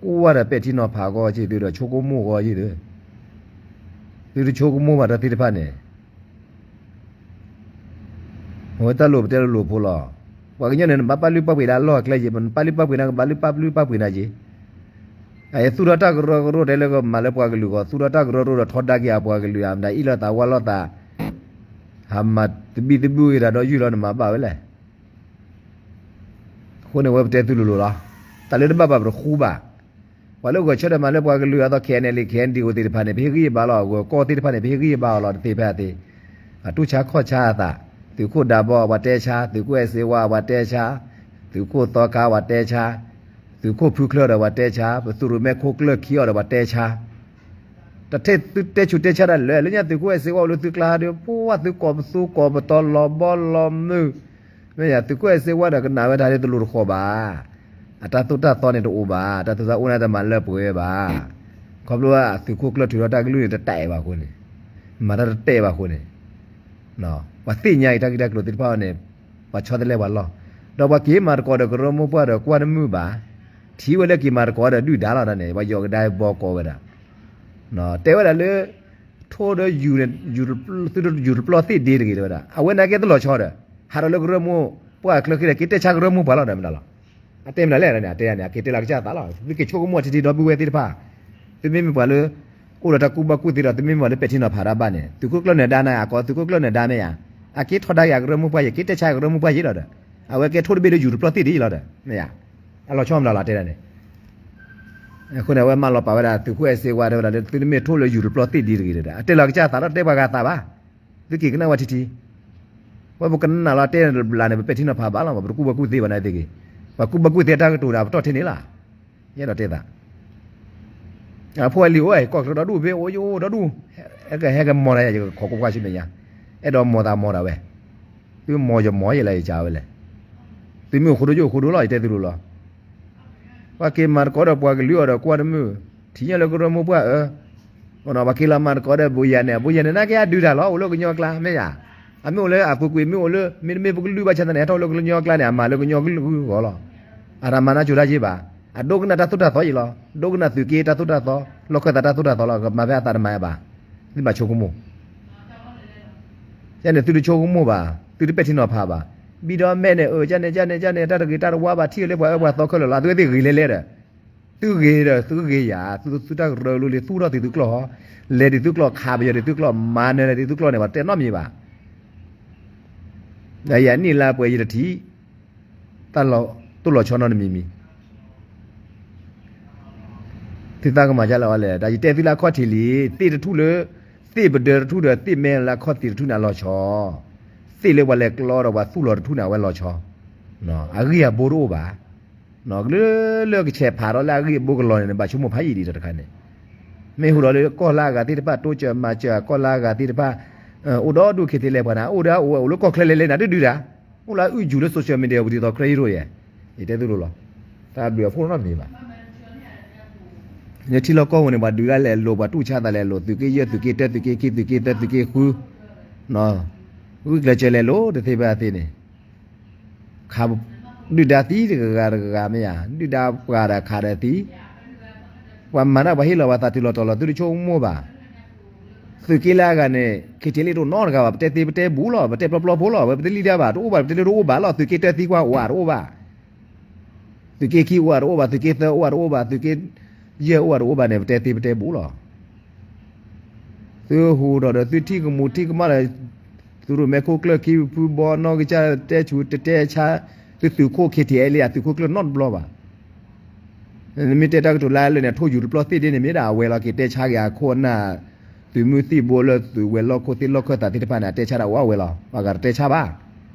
ကွၢ်ဒီးပဲာ်ထံနီၤဖးဂီၢ်က့ၤသုဒီး ဆိကမိၣ်ဂီၢ်က့ၤသု, သုတဆိကမိၣ်ဘၣ်တၢ်သ့ၣ်တဖၣ်န့ၣ် အဝဲတၢ်လိၣ်ပတဲလိၣ်ဖိလီၤ. ပှၤကညီန့ၣ် နဘၣ်ပာ်လုၢ်ပာ်ပှ့ၤဒၣ်လီၢ်အကျဲယံၤ, နပာ်လုၢ်ပာ်ပှ့ၤန့ၣ် ကဘၣ်လုၢ်ပာ်လုၢ်ပာ်ပှ့ၤနၤယံၤ. အသူၣ်ထီၣ်တၢ်ကရၢကရိတဲလၢကမၤလၢပှၤကလုာ်အဂီၢ်, သူၣ်ထီၣ်တၢ်ကရၢကရိဒီးထီဒါက့ၤအပှၤကလုာ်အမတၤ အ့ၣ်လိာ်သးဝါလိာ်သး, ဟးမၤတဘံၣ်တဘုၣ်ဂ့ၤဒီး ဒီးယုၢ်လီၤနမၤဘၣ်ဝဲလဲၣ်. အဃိန့ၣ် အဝဲပတဲသုလိၤလိၤလီၤ. တၢ်လၢတဘၣ်ပှၤပတဃူဘၣ်. ပှၤလၢဂဲၤဆၢထၢၣ်မၤလၢပှၤကလုာ်အသိး ခဲအံၤန့ၣ်လံ ခဲအံၤန့ၣ်ဒံးအိၣ်သ့ၣ်တဖၣ်န့ၣ် ပဟ့ၣ်ဂံၢ်ဟ့ၣ်ဘါလီၤ. ဂဲၤကီၢ်သ့ၣ်တဖၣ်န့ၣ် ပဟ့ၣ်ဂံၢ်ဟ့ၣ်ဘါအီၤလီၤတသ့ဖဲအသ့. အတူၢ်ဆါခီၣ်ဆါအသး, သုးခိၣ်ဒးဘီပှၤတဲဆါ, သုးခိၣ်အဲၣ်စ့ဝါပှၤတဲဆါ, သုးခိၣ်သီခါပှၤတဲဆါ, သုးခိၣ်ဖုချၢဒီးပှၤတဲဆါ, ပသုးရိၣ်မဲခိၣ်ကျၢၢ်ခံအီၤဒီးပှၤတဲဆါ တထဲသုတဲဆူးတဲဆါတၢ်လၢာ်, လၢညါသုးခိၣ်အဲၣ်စ့ဝါအိၣ်လၢသုကျါဒီး ပှၤသုးကိးပသူကိးပတီၤလီၤဘီလီၤမုၢ်, မ့ၢ်ယၤ သုးခိၣ်အဲၣ်စ့ဝါဒီးကနၣ်ဝဲတၢ်လၢတလိၤတဃီၤဘၣ်. အတၢ်သိၣ်တၢ်သီန့ၣ်တအိၣ်ဘၣ်, တၢ်သိၣ်တၢ်သီအိၣ်န့ၣ်တမၤလၢပှဲၤဘၣ်. ခီဖျိသုးခိၣ်ကျၢၢ်ထုးထီၣ်တၢ်ကလုၢ်န့ၣ် တတၢ်အဲၣ်ဘၣ်အဃိန့ၣ်, မၤတၢ်တတၢ်အဲၣ်ဘၣ်အဃိန့ၣ်, ပှၤသ့ၣ်ညါအံၤတၢ်ဂ့ၢ်တၢ်ကျိၤသ့ၣ်တဖၣ်န့ၣ် ပှၤဆီတလဲပှၤလီၢ်, ဒီးပှၤက့ၤမၤသကိးဒီးကရၢမိၢ်ပှၢ်ဒီးကွၢ်တမုာ်ဘၣ်. ထံၣ်ဝဲလၢက့ၤမၤသကိးဒီးဒုၣ်ဒါလီၤတၢ်န့ၣ် ပှၤယီၤကဒါဘီကီးဝဲဒၣ် တဲဝဲဒၣ်လၢ ထိၣ်ဒီး ယူၤတပျီၢ်သ့ၣ်ဒ့တဂ့ၤ တဲဝဲဒၣ်. အဝဲန့ၣ်ကဲတလီၤဆီဒီး ဟးထီၣ်လၢကရၢမိၢ်ပှၢ်အချၢဃံဒီး က့ၤတဲဆါကရၢမိၢ်ပှၢ်လီၤဒီးမတၤလီၤ. အတဲမနုၤလဲၣ်န့ၣ် အတဲန့ၣ် အက့ၤတဲလီၤကစၢ်သးလီၤ. သုက့ၤဆိကမိၣ်ထံထံဒီပုၢ်ဝဲၢ်သ့ၣ်တဖၣ်, သုမ့မ့ၢ်ပှၤလၢ အိၣ်ဒီးတၢ်ကူၣ်ဘၣ်ကူၣ်သ့ဒီး သုမ့မ့ၢ်ပှၤလၢပဲာ်ထံနီၤဖးတၢ်ဘၣ်န့ၣ် သုးခိၣ်ကျၢၢ်နၢၤဒါန့ၣ် အကိးသုးခိၣ်ကျၢၢ်နၢၤဒါမ့ၢ်ဧါ, အက့ၤထီဒါက့ၤအကရၢမိၢ်ပှၢ်ယဲ က့ၤတဲဆါကရၢမိၢ်ပှၢ်ယဲဒီး, အဝဲကဲထိၣ်တဘ့ၣ်ဒီးယူၤတပျီၢ်သ့ၣ်ဒ့လီၤဒီး မ့ၢ်ဧါ, အလီၤဆီမတၤလီၤ အတဲဒၣ်န့ၣ် အဃိန့ၣ် အဝဲမၢလီၤပာ်ဝဲဒၣ် သုးခိၣ်အဲၣ်စ့ဝါတဲဝဲဒၣ်လၢ သုတမ့ၢ်ထိၣ်လၢယူၤတပျီၢ်သ့ၣ်ဒ့တဂ့ၤဒီး အတဲလီၤကစၢ်သးဒီးတဲပှၤဂၤသးဘၣ်. သုက့ၤကနၣ်ဝဲထံထံ ဝဲပကနၣ်လီၤတဲဘျးန့ၣ် ပပဲာ်ထံနီၤဖးဘၣ်လီၤ ပတကူၣ်ဘၣ်ကူၣ်သ့ဘၣ်နာ်သက့, ပှၤကူၣ်ဘၣ်ကူၣ်သ့တၢ်ကတိၤဒီး ပတီၢ်ထဲန့ၣ်လီၤ. ယအဲၣ်ဒိးတဲသး အဖိအလံၤအိၣ် ကီၢ်ချၢဒီဒူၣ်ဖဲအိၣ်ယအိၣ်ဒီဒူၣ်, ဟဲကဟဲကမီၤတၢ်ယၤ ယကခိးကွၢ်ကွၢ်ဆူမဲာ်ညါ, အဲၣ်ဒိးမီၤသးမီၤဒၣ်ဝဲ, သုမီၤယမီၤယဲလၢ ယကဝဲလဲၣ်, သုမ့ၢ်အိၣ်ဃိဒိယအိၣ်ဃိဒိလီၤ ယတဲသုလိၤလီၤ. ပှၤက့ၤမၤသကိးဒီးပှၤကလုာ်အီၤဒီးကွၢ်တမုာ်, ထံၣ်ညါလၢကရၢမိၢ်ပှၢ်အၢ, ပှၤက့ၤလီၤမၤသကိးဒီးဘိယၤန့ၣ် အဘိယၤန့ၣ် နာ်က့အဒုးတၢ်လီၤ အိၣ်လၢကညီအကျါ မ့ၢ်ယၤ, အမ့ၢ်အိၣ်လၢအပူၤကွံာ်မ့ၢ်အိၣ်လၢ မ့တမ့ၢ်ပကလုၢ်ဘၣ်ဆၣ်သနာ်က့ ဟဲထီၣ်လၢကညီအကျါန့ၣ် အမၤလၢကညီကလုၢ်ဂီၢ်လီၤ. အတၢ်မၤနၢ်ကၠိတၢ်ယ့ဘၣ်, အဒိကနၣ်တၢ်သိၣ်တၢ်သီယ့လီၤ, ဒိကနၣ်သုးက့တၢ်သိၣ်တၢ်သီ, လီၢ်ခၢၣ်သးတၢ်သိၣ်တၢ်သီလီၤ, ကမၤဖဲအသးတမၤဘၣ်, သုဘၣ်ဆိကမိၣ် ယဲန့ၣ်သုတဆိကမိၣ်ဘၣ်, သုတပဲာ်ထံနီၤဖးဘၣ်, ဘံဒီးမဲာ်န့ၣ် အၢ ကန့ၣ် ကန့ၣ် ကန့ၣ် တၢ်တဂ့ၤတၢ်တဝါဘၣ် ထံၣ်လၢပှၤအၢပှၤသီခဲလၢာ်လီၤ, အသုဝဲသ့ၣ်ဂ့ၤလဲၤလဲၤဒီး, သုဂ့ၤဒီးသုဂ့ၤယၤ, သုသုတၢ်ကရၢကရိလံ သူၣ်ထီၣ်သုသုးကျိာ်ဟီ, လဲၤဒံးသုကျိာ်ခးပယီၤဒံး သုကျိာ်မၤနၢၤလဲၤဒံးသုကျိာ်န့ၣ် ပှၤတဲနီတမံၤဘၣ်. ဒီးယၤနံၣ်လါပှဲၤယတထံၣ် တၢ်လီၤတိၢ်လီၤဆီနီတမံၤမံၤ သုသးကမၤဒ်လဲၣ်အီၤလဲၣ်, တၢ်ယတဲသုလၢအခီၣ်ထံးလံ, သ့ၣ်တထူၣ်လၢ, သ့ၣ်ပဒၢတထူၣ်ဒီးသ့ၣ်မဲလၢအခီၣ်ထံးတထူၣ်န့ၣ်အလီၤဆီ, သ့ၣ်လၢပှၤလဲၤကျီဒီးပှၤသူၣ်လီၤတထူၣ်န့ၣ် အဝဲလီၤဆီ, အဂံၢ်အဘိတအိၣ်ဘၣ်, လၢ, လၢကဆဲးဖးဒီးလၢအဂံၢ်အဘိကလီၤန့ၣ် နဘၣ်ဆိကမိၣ်ဖးယံာ်ဒံးတခါန့ၣ်, မ့ၢ်ဟူးဒီးလၢကီၢ်လၢအဂၤသ့ၣ်တဖၣ် တိစၢၤမၤစၢၤ ကီၢ်လၢအဂၤသ့ၣ်တဖၣ်, အိၣ်ဒီဒူၣ်ခ့သ့လဲၣ်ပှၤန့ၣ် အိၣ်ဒီးအိၣ်ဝဲအိၣ်လၢကီၢ်ချၢလဲၣ်လဲၣ် နဒုးဒုးတၢ်, အိၣ်လၢအုၣ်ယူၤလၢ social media ပူၤဒ်သိး ခရံာ်ဟံးရိၣ်ယဲ, ယတဲသုလိၤလီၤ, တၢ်ဘျုးအဖှိၣ်နီတမံၤဘၣ်. လၢထံလီၢ်ကီၢ်ပူၤန့ၣ် ပှၤဒုးတၢ်လဲၤလိာ် ပှၤတူၢ်ဆါသးလဲၤလိာ် သုးက့ယဲၢ် သုးက့တၢ သုးက့ခံ သုးက့သၢ သုးက့ဃု, ဂုာ်ကျဲးစၢးလဲၤလိာ်တသ့ဖဲအသ့န့ၣ်, ခး, ဒုၣ်ဒါသံတဂၤဂၤတဂၤမ့ၢ်ဧါ, ဒုၣ်ဒါပှၤဒီးခးဒီးသံ, ပှၤမၤတၢ်ပှၤဟ့ၣ်လီၤပှၤသးတုၤလီၤတီၤလီၤ သုတဆိကမိၣ်ဘၣ်. သုးက့လၢအဂၤန့ၣ် KTLA တအိၣ်နီတဂၤဘၣ်, ပတဲသ့ပတဲဘူးလီၤ, ပတဲပျီပျီဖိလီၤ, ပတဲလံဒၣ်ဘၣ်, တအိၣ်ဘၣ်, ပတဲလၢတအိၣ်ဘၣ်လီၤ, သုးက့တၢသံကွၢ်အိၣ်ဧါတအိၣ်ဘၣ်, သုးက့ခံအိၣ်ဧါတအိၣ်ဘၣ်, သုးက့သၢအိၣ်ဧါတအိၣ်ဘၣ်, သုးက့ယဲၢ်အိၣ်ဧါတအိၣ်ဘၣ်န့ၣ် ပတဲသ့ပတဲဘူးလီၤ. သုဟူးထီၣ်ဒီးသုထံၣ်ကမူးထံၣ်ကမၣ်ဒီး သုးရိၣ်မဲခိၣ်ကျၢၢ်ခံဖုဘီနီၢ်ကစၢ် တဲဆူးတတဲဆါ, သုသုးခိၣ် KTLA အသုးခိၣ်ကျၢၢ်နီတဘျီဘၣ်. နမ့ၢ်တဲတၢ်ကတိၤလၢအလၢာ်န့ၣ် ထိၣ်ယူၤတပျီၢ်သ့ၣ်ဒ့န့ၣ် မ့ၢ်ဒၣ်အဝဲလီၤ က့ၤတဲဆါက့ၤအခိၣ်အနၢ်, သုးမုၢ်သံၣ်ဘိလၢသုးဝဲၤလီၢ်ခိၣ်သ့ၣ်လီၢ်ခၢၣ်သးသ့ၣ်တဖၣ်န့ၣ် အတဲဆါဒၣ်အိၣ်အဝဲလီၤ, ပှၤဂၤတတဲဆါဘၣ်.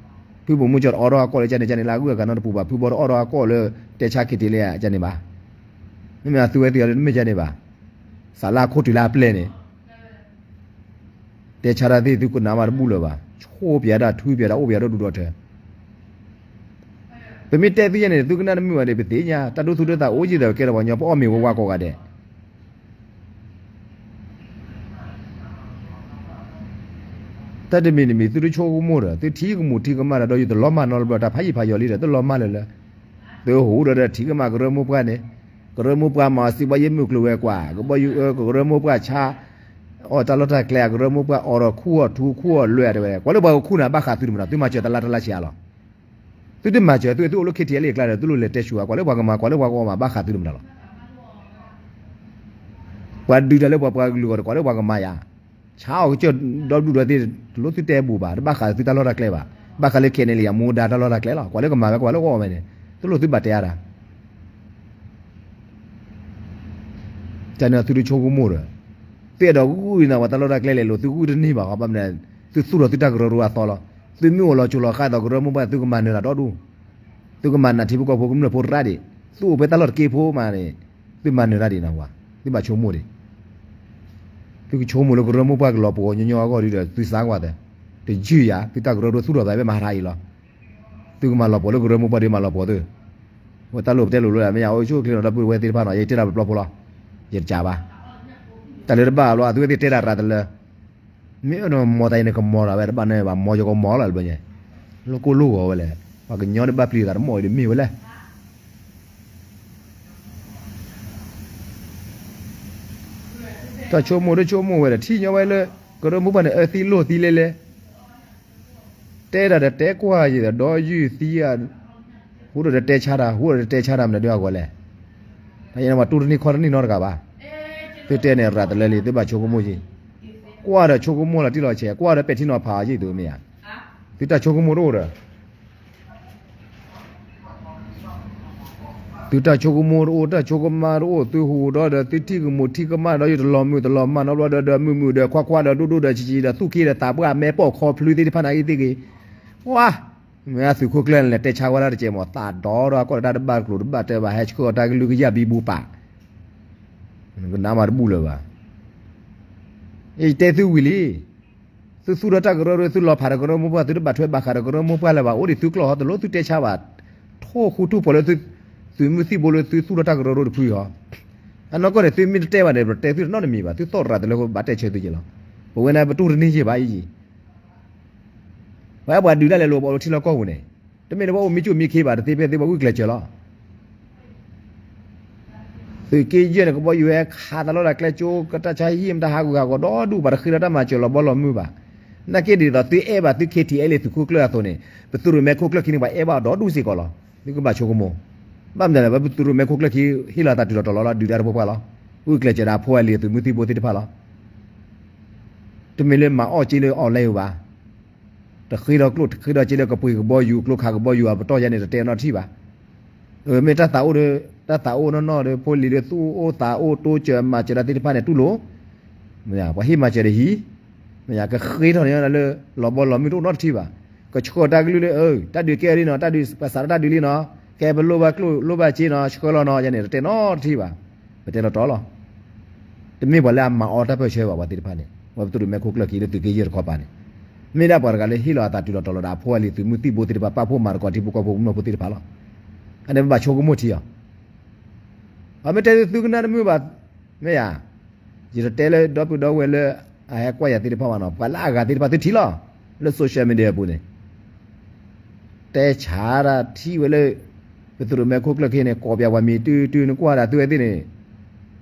ဖုဘိၣ်မူကၠီၣ်တအိးထီၣ်အကီၢ်လၢကန့ၣ်ကန့ၣ်လၢအဂုၤအဂၤနီတပူၤဘၣ်, ဖုဘီတအိးထီၣ်အကီၢ်လၢတဲဆါ KTLA အကန့ၣ်ဘၣ်. မ့မ့ၢ်အသုဝဲသ့ၣ်အီၤလၢတမ့ၢ်ကန့ၣ်ဘၣ်. စးလၢအခိၣ်တုၤလၢအပျဲၢ်န့ၣ် တဲဆါတၢ်သ့ၣ်သုကနၣ်မးတဘူၣ်လၢၤဘၣ်, ဆိၣ်ပၠးဒၣ်ထုပၠးဒၣ်အိၣ်ပၠးဒီဒူၣ်ဒီထၢ. ပမ့ၢ်တဲသုယဲန့ၣ် သုကနၣ်တမုာ်ဘၣ်ဒီး ပသ့ၣ်ညါ တၢ်ဒိသူၣ်ဒိသးအိၣ်ယံၤဒီး ကဲထီၣ်ပှၤကညီပအီၣ်မ့ၤဝဲဝါကိးဂၤဒဲး တၢ်တမံၤတမံၤ သုတဆိကမိၣ်ဒီး သုထံၣ်ကမူးထံၣ်ကမၣ်ဒီး ဒီးယတလီၤမၢ်နီတဘျီ တၢ်ဖးယံာ်ဖးယီၤလံဒီး သုလီၤမၢ်လၢၤလၢ သုဟူးဒီးထံၣ်ကမၣ်ကရၢမိၢ်ပှၢ်န့ၣ်, ကရၢမိၢ်ပှၢ်မၤအီၤစံးဘၣ်ယဲၢ်မုၢ်ကျိၤဝဲၤကွာ်, ကဘီယူၤအၢ ကရၢမိၢ်ပှၢ်ဆါ အီၣ်တၢ်လီၢ်တၢ်ကျဲ ကရၢမိၢ်ပှၢ်အီၣ်ဒီးခူၣ်အီၣ်ထူခူၣ်အီၣ်လွဲၢ်တဲဝဲ, ကွၢ်လၢပှၤကခူၣ်နၤဘၣ်ဃးသုတမနုၤ, သုမၤစၢၤတလါတလါဆံးအါလီၤ. သုတမၤစၢၤ သုဝဲသုအိၣ်လၢ KTLA အကျါဒီး သုလိၣ်လဲၤတဲဆူၣ်ဧါ, ကွၢ်လၢပှၤကမၤ ကွၢ်လၢပှၤကအီၣ်မး ဘၣ်ဃးသုတမနုၤလီၤ. ပှၤဒုးတၢ်လၢပှၤပှၤကလုာ်အဂီၢ်ဒီး ကွၢ်လၢပှၤကမၤယၤ, ဆါအီၣ်ကစၢၢ်ဒီဒူၣ်ဒီသ့ၣ် တလိၣ်သုတဲဘူးဘၣ်, တဘၣ်ဃးသုတၢ်လီၢ်တၢ်ကျဲဘၣ်, ဘၣ်ဃးလၢ KNLA အမူဒါတၢ်လီၢ်တၢ်ကျဲလီၤ, ကွၢ်လၢကမၤဝဲ ကွၢ်လၢကအီၣ်ဝဲန့ၣ် တလိၣ်သုဘၣ်တဲအါတၢ် တၢ်န့ၣ်သုတဆိကမိၣ်ဒီး, သုအဲၣ်ဒိးဂုာ်န့ၢ်ပှၤတၢ်လီၢ်တၢ်ကျဲလဲၣ်လိၤ သုဂုာ်တန့ၢ်ဘၣ်ဃီ, ဘၣ်မနုၤ သုသူၣ်ထီၣ်သုတၢ်ကရၢကရိအသီလီၤ. သုမ့ၢ်အိၣ်လီၤစိၤလီၤဃာ်ဒီးကရၢမိၢ်ပှၢ် သုကမၤနၢၤတၢ်ဒီဒူၣ်, သုကမၤနးထံဖိကီၢ်ဖိကမျၢၢ်ဖိရၣ်ဒံး, သုအိၣ်ဖဲတၢ်လီၢ်တက့ဖိမးန့ၣ်, သုမၤနၢၤတၢ်ဒံးနဝဲ, သုဘၣ်ဆိကမိၣ်ဒံး သုကဆိကမိၣ်လၢကရၢမိၢ်ပှၢ်ကလီၤပှီၤညီညီအဂီၢ်ဒီး သုစါကွၢ်သဲ, တယုၢ်ယၤ သုတၢ်ကရၢကရိသူၣ်ထီၣ်သးဖဲမဟါထါအံၤလီၤ. သုကမၤလီၤပှီၤလၢကရၢမိၢ်ပှၢ်ဒီးမၤလီၤပှီၤသု, ဝဲတၢ်လိၣ်ပတဲလိာ်လၢ မ့ၢ်ယၤအိၣ်ဆူၣ်ချ့နီၤ ဒီပုၢ်ဝဲၢ်သ့ၣ်တဖၣ်နီၤ ယတဲတၢ်ပျီပျီဖိလီၤ, ယတကးဘၣ်. တၢ်လၢတဘၣ်လီၤ အသုဝဲသ့ၣ်တဲတၢ်ရၤတလၢ မ့ၢ်အဲၣ်ဒိးမၤတၢ်အံၤန့ၣ် ကမၤတၢ်ဝဲတဘၣ်န့ၣ်ဘၣ် မၤယကမၤလီၤလၢဘျီညါ, လၢကိၢ်လိၣ်ဂီၤဝဲလဲၣ်, ပှၤကညီတဘၣ်ပျံၤသးတမီၢ်အံၤတမ့ၢ်ဝဲလဲၣ်. တၢ်ဆိကမိၣ်တဆိကမိၣ်ဝဲဒီး ထံၣ်ညီဝဲလၢ ကရၢမိၢ်ပှၢ်န့ၣ် အၢသံလိာ်သံလဲၣ်လဲၣ် တဲတၢ်ဒီးတဲကွၢ်ယံၤဒီး ဒီးယုၢ်သံဧါ, ဟူဒီးတတဲဆါတၢ် ဟူဒီးတတဲဆါတၢ်မနုၤဒ်အဂီၢ်လဲၣ်. တၢ်ယဲန့ၣ်ပှၤတူၢ်တန့ၢ်ခီၣ်တန့ၢ်နီတဂၤဘၣ်. သုတဲန့ၣ်ရၤတလၢလံ သုဘၣ်ဆိကမိၣ်ယံၤ, ကွၢ်ဒီးဆိကမိၣ်လီၤတံၢ်လီၤဆဲး ကွၢ်ဒီးပဲာ်ထံနီၤဖးအီၤယံၤသုမ့ၢ်ဧါ, သုတၢ်ဆိကမိၣ်တအိၣ်ဒီး သုတၢ်ဆိကမိၣ်တအိၣ် တၢ်ဆိကမးတအိၣ် သုဟူးဒီးဒီး သုထံၣ်ကမူးထံၣ်ကမၣ်ဒီး ယတလီၤမုၢ်တလီၤမၢ်နီတဘျီဒီး ဒီးမုာ်မုာ်ဒီးခွါခွါဒီးဒိၣ်ဒိၣ်ဒီးဆံးဆံးဒီး သူၣ်က့ဒီးသးပှၢ်မဲာ်ပိာ်ခီဖျိသ့ၣ်တဖၣ်န့ၣ်ဂ့ၤသ့ၣ်ဂ့ၤ, ဝါ, မ့ၢ်သုးခိၣ်ကျၢၢ်န့ၣ်လဲၤတဲဆါဝဲဒၣ်တကဲးမး သးဒီဒီးအကီၢ်ဒီးတၢ်တဘၣ်ကျိၤတဘၣ်တၢၢ်ဘၣ် ဟဲဆှၢအီၤတၢ်ကလုၢ်ကယၢ်ဘံဘူပာ်, ကနၣ်မးတဘူၣ်လၢၤဘၣ်. ယတဲသုဝံၤလံ သုသူၣ်ထီၣ်တၢ်ကရၢကရိ သုလီၤဖးဒီးကရၢမိၢ်ပှၢ် သုတဘၣ်ထွဲဘၣ်ဃးဒီးကရၢမိၢ်ပှၢ်လၢၤဘၣ် အိၣ်ဒံးသုကျိာ်ဟီ တလိၣ်သုတဲဆါဘၣ်, ထိၣ်ဃူထူၣ်ဖိးလၢ သုးမုၢ်သံၣ်ဘိလၢသုသူၣ်ထီၣ်တၢ်ကရၢကရိတဖုအံၤဟီ, အနီၢ်ကီၢ်န့ၣ် သုမ့ၢ်တတဲဘၣ်န့ၣ် ပတဲသုတနီတမံၤဘၣ် သုသီၣ်ရၤတလၢဘၣ်တဲဆၢသုက့ၤလီၤ, ပဝဲန့ၣ်ပတူၢ်တန့ၢ်ယံၤဘၣ်အံၤ ပှၤအဲၣ်ပှၤဒုးဒၣ်လဲာ်လိာ်ပှၤအိၣ်ထံလီၢ်ကီၢ်ပူၤန့ၣ်, တမ့ၢ်လၢပှၤအိၣ်မံကၠိၣ်မံခ့ဘၣ် တသ့ဖဲသ့ပှၤဂုာ်ကျဲးစၢးလီၤ. သုးက့ယဲၢ်န့ၣ် ကဘီယူၤဟဲခးတၢ်လီၢ်တၢ်ကျဲကၠိ ကတၢ်ဆါဟံၣ်မတၤဟးဂူာ်ဟးဂီၤဒီဒူၣ် ပှၤတဃ့ဒီးတၢ်မၤစၢၤလီၤဘီလီၤမုၢ်ဘၣ်. နာ်က့ဒ်သိးသုအဲၣ်ဘၣ်သု KTLA သုးခိၣ်ကျၢၢ်အသိးန့ၣ် ပသုးရိၣ်မဲခိၣ်ကျၢၢ်ခံန့ၣ် ပှၤအဲၣ်ဘၣ်အီၤဒီဒူၣ်စ့ၢ်ကီးလီၤ. သုကဘၣ်ဆိကမိၣ်, ဘၣ်မနုၤလဲၣ် ပသုးရိၣ်မဲခိၣ်ကျၢၢ်ခံ ဟ့ၣ်လီၤအသးတုၤလီၤတီၤလီၤလီၤ ဒုးတၢ်တပှဲၤပှဲၤလီၤ. ဂုာ်ကျဲးစၢးဒီးအဖိအလံၤသုးမုၢ်သံၣ်ဘိသ့ၣ်တဖၣ်လီၤ. တမ့ၢ်လၢမၤအီၣ်က့လၢ online ဘၣ်. တဃ့ဒီးကျိၣ်တဃ့ဒီးက့လၢကပှ့ၤကဘီယူၤ ကျိခးကဘီယူၤအပတီၢ်ယါန့ၣ် တတဲနီတထံၣ်ဘၣ်. မ့ၢ်တၢ်သးအိၣ်ဒီး တၢ်သးအိၣ်နီၢ်နီၢ်ဒီး ဖိလံၤဒီးသူၣ်အိၣ်သးအိၣ်တိစၢၤမၤစၢၤတၢ်သ့ၣ်တဖၣ်န့ၣ် တူၢ်လိာ် ပှၤဟ့ၣ်မၤစၢၤဒီးဟံး, မ့ၢ်ကဃ့ထီၣ်န့ၣ်လၢ လီၤဘီလီၤမုၢ်တအိၣ်နီတထံၣ်ဘၣ်. ကဆှၢတၢ်ကလုၢ်လၢ တၢ်ဒုးကဲအီၤလံနီၤ တၢ်ဒုးပှၤစးထီၣ်တၢ်ဒုးလံနီၤ ကဲပလိၣ်ဘၣ်ကျိၣ်လိၣ်ဘၣ်စ့နီၤ ဆှၢလီၤနီၤ ယါန့ၣ် တတဲနီတထံၣ်ဘၣ်. ပတဲလီၤတီၤလီၤ. တမ့ၢ်ပှၤလၢအမၤအီၣ်တၢ်ပၢၢ်ဆၢဘၣ် ပှၤသ့ၣ်တဖၣ်န့ၣ် ပှၤပသုးရိၣ်မဲခိၣ်ကျၢၢ်ခံလၢသုးက့ယဲၢ်တခီပၤန့ၣ် မ့ၢ်ဒၣ်ပှၤတဂၤလၢဟ့ၣ်လီၤအသးတုၤလီၤတီၤလီၤဒီးအဖိအလံၤသုးမုၢ်သံၣ်ဘိသ့ၣ်တဖၣ် ပာ်ဖှိၣ်မၤသကိးထံဖိကီၢ်ဖိကမျၢၢ်ဖိသ့ၣ်တဖၣ်လီၤ. အန့ၣ်ပဘၣ်ဆိကမိၣ်ထံအီၤ အမ့ၢ်တဲသုကနၣ်တမုာ်ဘၣ်, မ့ၢ်ယၤ, ယတတဲလၢဒီပုၢ်ဒီဝဲၢ်လၢ အဟဲကွၢ်ယၤသ့ၣ်တဖၣ်ဘၣ်နီၤ ပှၤလၢအဂၤသ့ၣ်တဖၣ်သုထံၣ်လီၤ, လၢ social media အပူၤန့ၣ်, တဲဆါတၢ်ထံၣ်ဝဲလၢ ပသုးရိၣ်မဲခိၣ်ကျၢၢ်ခံန့ၣ် ကိးပၠးပှၤမံၤတုၤတုၤနကွၢ်ဒၣ်သုဝဲသ့ၣ်န့ၣ်,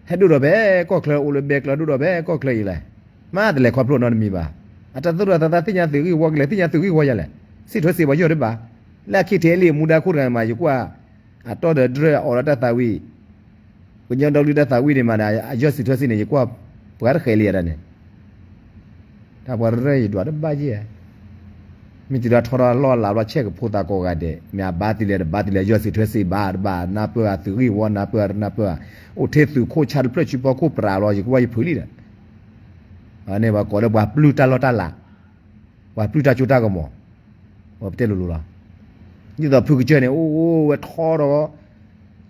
ဟဲဒိၣ်ဒီးဖဲကီၢ်ချၢ အိၣ်လၢဘဲကျၢၤဒိၣ်ဒီးဖဲကီၢ်ချၢအံၤလဲၣ်, မ့ၢ်တလဲၤခီဖျိနီတမံၤဘၣ်, အတၢ်သူၣ်ထီၣ်သးသ့ၣ်ညါသုးဂံၢ်ဝီကလဲၤသ့ၣ်ညါသုးဂံၢ်ဝီယၤလဲၣ်, စံးထွဲစ့ၢ်ပှၤယီၢ်တဘၣ်, လၢအခံထဲလံမူဒါခိၣ်တဂၤမး ယကွၢ် အတီၢ်ဒီးဒြဲၣ်အီၣ်လီၤတၢ်သးဝံၣ်, ကညီဒီကလုာ်တၢ်သးဝံၣ်န့ၣ်မးဒီး အယီၢ်စံးထွဲစ့ၢ်န့ၣ် ယကွၢ်ပှၤတဃဲးလံယၤဒၣ်န့ၣ်, တၢ်ပှၤရဲၣ်ယဒွးတဘၣ်ယဲၢ်, မ့ၢ်တုၤဒီးထီထီၣ်လီၢ်လၤဘျီဆဲးကဖိသးကိးဂၤဒဲး မ့ၢ်အဘါတံၢ်လဲၣ်တဘါတံၢ်လဲၣ် ယီၢ်စံးထွဲစ့ဘၣ်တဘၣ် နၢ်ပၢၢ်အသုးဂံၢ်ဝီနၢ်ပၢၢ်နၢ်ပၢၢ်, အိၣ်ထဲသုးခိၣ်ဆါတဖျၢၣ်ဆူဖီခိၣ်ပြးလီၤ ယကဝဲယဖုးလံဒီး, အန့ၣ်ပှၤကိးလၢပှၤပျုၢ်တၢ်လီၢ်တၢ်လၤ ပှၤပျုၢ်တၢ်စိတၢ်ကမီၤ, ပတဲလိၤလိၤလီၤ. ဒ်သိးဖုကစၢၢ်န့ၣ် အိၣ်အိၣ်ဝဲထီဒီး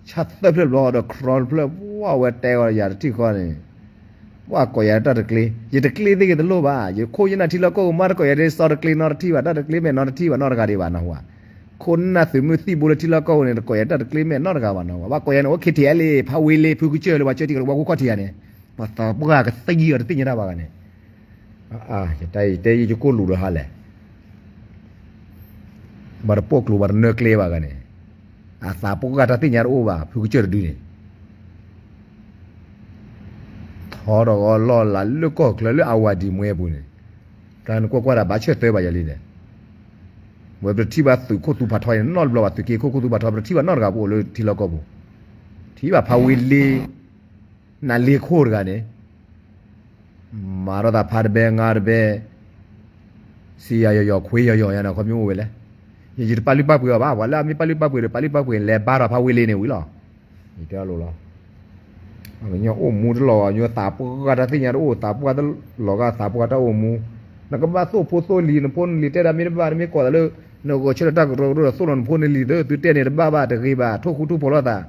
ဆၣ်သၢဖျၢၣ်ဘျီဒီး ခရီတဖျၢၣ် ပှၢ်ဝဲတဲအီၤယၤတထံၣ်ဃီန့ၣ်, ပှၢ်ကိးယၤတၢ်တကျ့, ယတကျ့သ့ၣ်ဂ့ၤတလိၣ်ဘၣ်, ယခိၣ်ယနၢ်ထံလီၢ်ကီၢ်ပူၤမးတကိးယၤဒ်စီတကျ့နီတထံၣ်ဘၣ်, တၢ်တကျ့မဲာ်နီတထံၣ်ဘၣ်နီတဂၤဒံးဘၣ်နဟူဧါ, ခိၣ်နၢ်သုးမုၢ်သံၣ်ဘိလၢထံလီၢ်ကီၢ်ပူၤန့ၣ် တကိးယၤတၢ်တကျ့မဲာ်နီတဂၤဘၣ်နဟူဧါ, ဘၣ်ကိးယၤန့ၣ် အိၣ် KTLA ဖးဝ့လ့ ဖုကစၢၢ်လၢပှၤကၠီထံကရူၢ်ပှၤဂူခီၣ်ထံးယၤန့ၣ်, ပှၤသးပှၢ်ကသံၣ်အီၤတသ့ၣ်ညါတၢ်ဘၣ်ဂၤန့ၣ် ယတဲယကိၢ်လူးလၢဟါလဲၣ်, ဘၣ်တပိာ်ကျိၤဘၣ်တနၢၤကျဲဘၣ်ဂၤန့ၣ်, အသးပှၢ်တၢ်သ့ၣ်ညါတအိၣ်ဘၣ် ဖုကစၢၢ်တဒုန့ၣ်, ထီထီၣ်ဂီၤလီၢ်လၤလၢကီၢ်ချၢလၢအဝၤဒံးမွဲပူၤန့ၣ်, တၢ်နကွၢ်ကွၢ်တၢ်ဘၣ်ဆၢၣ်သၢဘၣ်ယၤလံန့ၣ်, ဝဲပတထံၣ်ဘၣ်သုးခိၣ်သူဖးထီအံၤနီတဘျီဘၣ်, သုးက့ခိၣ်ခိၣ်သူဖးထီ ပတထံၣ်ဘၣ်နီတဂၤပအိၣ်လၢထံလီၢ်ကီၢ်ပူၤ, ထံၣ်ဘၣ်ဖးဝံၤလ့ နလ့ခိၣ်တဂၤန့ၣ် မၤထီၣ်သးဖးတဘဲငါတဘဲ, စံယၤယီၤယီၤခွ့ယီၤယီၤယၤန့ၣ် ခီမ့ၢ်အိၣ်ဝဲလဲၣ်. ယတပာ်လုၢ်ပာ်ပှ့ၤအီၤဘၣ်, ပှၤလၢအမ့ၢ်ပာ်လုၢ်ပာ်ပှ့ၤဒီး ပာ်လုၢ်ပာ်ပှ့ၤလဲၤဘါထီၣ်ဖးဝံၤလ့န့ၣ်ဝံၤလီၤ. ယတဲအလိၤလီၤ. အကညီအိၣ်မူတလီၤ, အကညီသးပှၢ်တၢ်သ့ၣ်ညါတအိၣ်, သးပှၢ်တလီၤဂာ်, သးပှၢ်တၢ်အိၣ်မူ, နကဘၣ်သိၣ်ဖိသိၣ်လံၤ, နဖိနလံၤတဲဒၣ်မ့ၢ်တဘၣ်, နမ့ၢ်ကိးသးလၢ နဂီၤဆၢထၢၣ်တၢ်ကရၢကရိဒီး သိၣ်လီၤနဖိနလံၤသၢ, သုတဲန့ၣ်တဘၣ်ဘၣ်, တဂ့ၤဘၣ်, ထိၣ်ဃူထိၣ်ဖိးလိာ်သး,